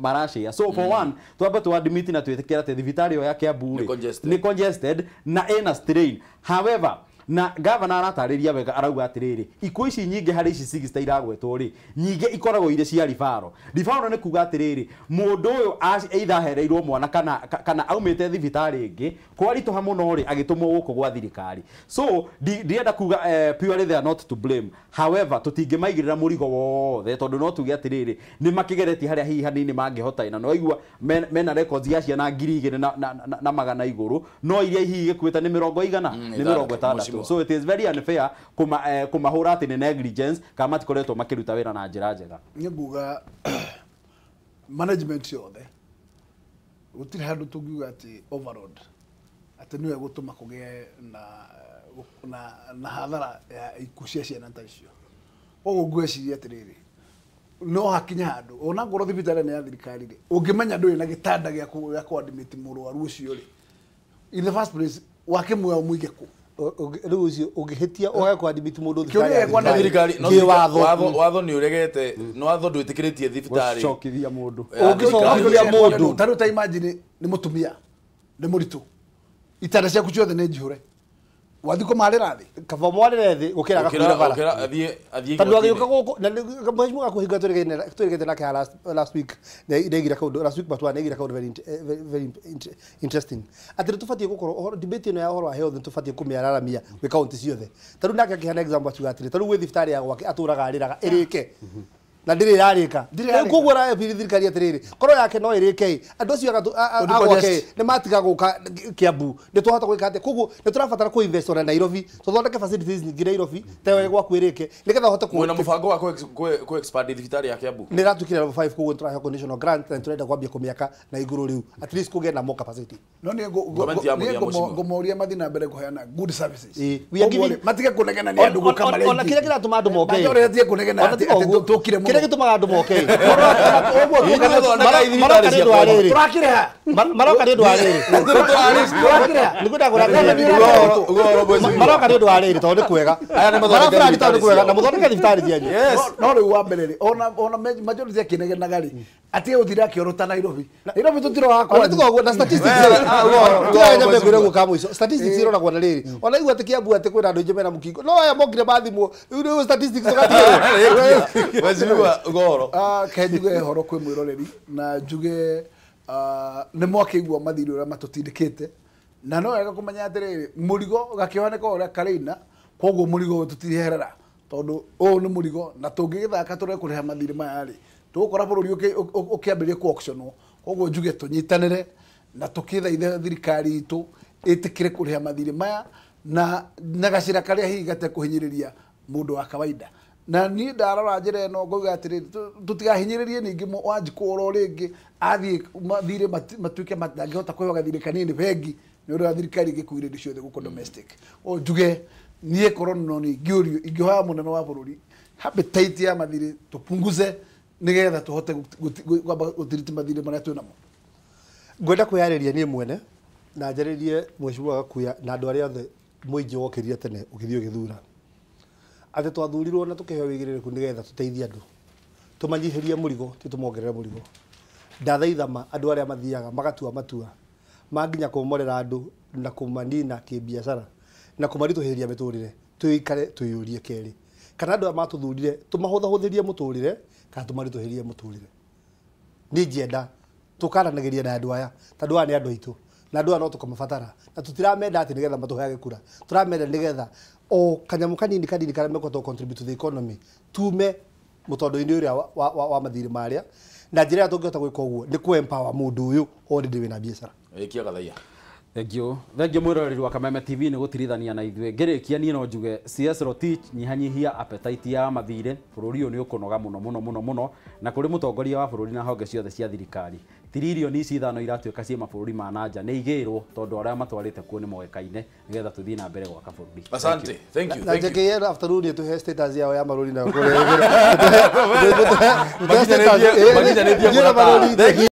maracĩa. So for one twambe tũ admit na twĩtĩkĩre atĩ thibitarĩ ĩyo ya Kiambu rĩ nĩ congested na ĩna strain. However, na governor aratarĩria wega, arauga atĩrĩrĩ, ikuũ ici nyingĩ harĩ ici 60 iragwetwo rĩ, nyingĩ ikoragwo irĩ cia referral. Referral nĩ kuga atĩrĩrĩ, mũndũ ũyũ either ahereirwo mwana kana aumĩte thibitarĩ ĩngĩ kwaritũha mũno rĩ, agĩtũmwo gũkũ gwa thirikari. So ndirenda kuga purely they are not to blame. However, tũtingĩmaigĩrĩra mũrigo wothe, tondũ no tuge atĩrĩrĩ nĩ makĩgeretie harĩa hihi hanini mangĩhota, na no mena records ya ciana 2,000 na magana igũrũ, no iria hihi gĩkuĩte nĩ mĩrongo igana, nĩ 60. So it is very unfair kumahũra atĩ nĩ negligence kana matikoretwo makĩruta wĩra na njĩra njega. Nĩ nguga management yothe gũtirĩ handũ tũngiuga atĩ overload atĩ nĩwe gũtũma kũgĩe na hathara ya ikuũ cia ciana ta icio. Koguo ngwĩciria atĩrĩrĩ, no hakinya handũ ona ngorwo thibitarĩ nĩ ya thirikari rĩ, ũngĩmenya ndũrĩ na gĩtanda gĩa kũadmit mũrwaru ũcio rĩ, in the first place wakĩmuoya ũmũige kũ? Rĩu ũcio ũngĩhĩtia ũgage kwadimiti mũndũ thibitarĩ watho nĩ ũregete, watho ndwĩtĩkĩrĩtie thibitarĩ gũcokithia mũndũ. Ũngĩcokithia mũndũ ta rĩu ta imagine nĩ mũtumia nĩ mũritũ, itanda ciaku ciothe nĩ njihũre, wathiĩ kũmarĩra thĩ, kaba mwarĩre thĩ gũkĩra agakuĩra bara, tondũ agĩũka gũkũ na mheshimiwa gakuhinga twĩrĩgĩte nake last week nĩaigire kaũndũ, last week but one nĩaigire kaũndũ very interesting atĩ nĩ tũbatiĩ gũkorwo ũhoro debate ĩno ya ũhoro wa health nĩ tũbatiĩ kũmĩararamia gwĩ kaũntĩ ciothe. Ta rĩu nake akĩheana example akiuga atĩrĩ, ta rĩu gwĩ thibitarĩ ya gwake atũraga arĩraga ĩrĩke na ndĩrĩ ĩrarĩka. Rĩu koguo arabiri thirikari atĩrĩrĩ, korwo yake no ĩrĩke ĩ, andũ acio a gwake nĩ matiga gũka Kiambu, nĩ twahota gwĩka atĩa? Koguo nĩ tũrabatara kũ invest ona Nairobi, tũthondeke facilities nyingĩ Nairobi ta ĩyo gwaku ĩrĩke, nĩgetha ũhote kũ mwena mũbango wa kũ expand thibitarĩ ya Kiambu nĩ ĩratuĩkire level 5, koguo nĩ tũraheo conditional grant na nĩ tũrenda kwambia kũmĩaka na igũrũ rĩu, at least kũgĩe na more capacity. No nĩ ngũmoria mathiĩ na mbere kũheana good services, matige kũnegena nĩ andũ gũka marĩa ona kĩrĩa kĩratũma andũ moke, matige kũnegena atĩ tũkire mũno. Kĩrĩa gĩtũmaga andũ moke maroka nĩ ũndũ wa rĩrĩ. Maroka nĩ ũndũ wa rĩrĩ. Maroka nĩ ũndũ wa rĩrĩ tondũ nĩ kwega. Maraburani tondũ nĩ kwega na mũthondeke thibitarĩ cianyu. No rĩu wa mbere rĩ, ona majority akĩnegenaga rĩ, atige gũtinda akĩorota Nairobi. Nairobi tũtiroga kwa. Ona na statistics. Statistics iroragwo na rĩrĩ. Ona igua atĩ Kiambu atĩ kwĩna andũ aingĩ mena mũkingo. No aya mokire mathimwo. Rĩu statistics ũgatigĩrwo. Mheshimiwa Ugoro. Ke njuge horo kwĩ mwĩroreri na njuge nĩ mwakĩigua mathirĩ ũrĩa matũtindĩkĩte na no wega kũmenya atĩrĩrĩ mũrigo gakĩoneka ũrĩa karĩina koguo mũrigo ũyũ tũtiherera tondũ ũyũ nĩ mũrigo na tũngĩgĩthaka tũrege kũrĩha mathirĩ maya rĩ tũgũkora bũrũri ũkĩambĩrĩria ku auctionwo. Koguo njuge tũnyitanĩre na tũkĩthaithe thirikari itũ ĩtĩkĩre kũrĩha mathirĩ maya na gacĩra karĩa hihi gatekũhinyĩrĩria mũndũ wa kawaida. Na niĩ ndarora njĩra ĩno ngauga atĩrĩrĩ tũtigahinyĩrĩrie ningĩ Wanjikũ oro rĩngĩ athiĩ mathirĩ matuĩke matangĩhota kũheo gathirĩ kanini bengi nĩ ũndũ wa thirikari ĩngĩkuire indo ciothe gũkũ domestic. O njuge niĩ korwo no nĩ ingĩũrio ingĩhoya mũnene wa bũrũri appetite ya mathirĩ tũpunguze nĩgetha tũhote kwamba gũtiriti mathirĩ marĩa twĩ namo. Ngwenda kwĩyarĩria niĩ mwene na njarĩrie Mheshimiwa Gakuya na andũ arĩa othe mũingĩ wokĩrire tene ũgĩthiĩ ũgĩthura atĩ twathurirwo na tũkĩheo wĩigĩrĩrĩku nĩgetha tũteithie andũ tũmanyihĩrie mũrigo ti tũmongerere mũrigo. Ndathaitha ma andũ arĩa mathiaga magatua matua manginya kũmomorera andũ na kũmanina kĩbiacara na kũmaritũhĩria mĩtũrĩre tũikare twĩyũrie kerĩ kana andũ aya matũthurire tũmahũthahũthĩrie mũtũrĩre kana tũmaritũhĩrie mũtũrĩre. Niĩ ingĩenda tũkaranagĩria na andũ aya tondũ aya nĩ andũ aitũ na andũ aya no tũkamabatara na tũtiramenda atĩ nĩgetha matũheage kura, tũramenda nĩgetha o kanyamũ kanini kanini karĩa mekũhota contribute to the economy tume mũtondo-inĩ ũrĩa wa mathirĩ marĩa na njĩra ĩrĩa tũngĩhota gwĩka ũguo nĩ kũ empower mũndũ ũyũ already wĩna biacara. Ĩkia gathaia. Thank you mwĩroreri wa Kameme TV nĩ gũtirithania na ithuĩ. Ngĩrĩkia niĩ no njuge CS Rotich nyihanyihia appetite ya mathirĩ bũrũri ũyũ nĩ ũkũnoga mũno mũno mũno mũno na kũrĩ mũtongoria wa bũrũri na honge ciothe cia thirikari tiririoni ici ithano iratuĩka ciĩ mabũrũri ma nanja nĩ igĩrwo tondũ arĩa matwarĩte kuo nĩ moĩkaine nĩgetha tũthiĩ na mbere gwaka bũrũri. Asante. Thank you. Na JKL afternoon ĩtũhe status yao ya marũri na kũrĩa. Makinyanĩtie.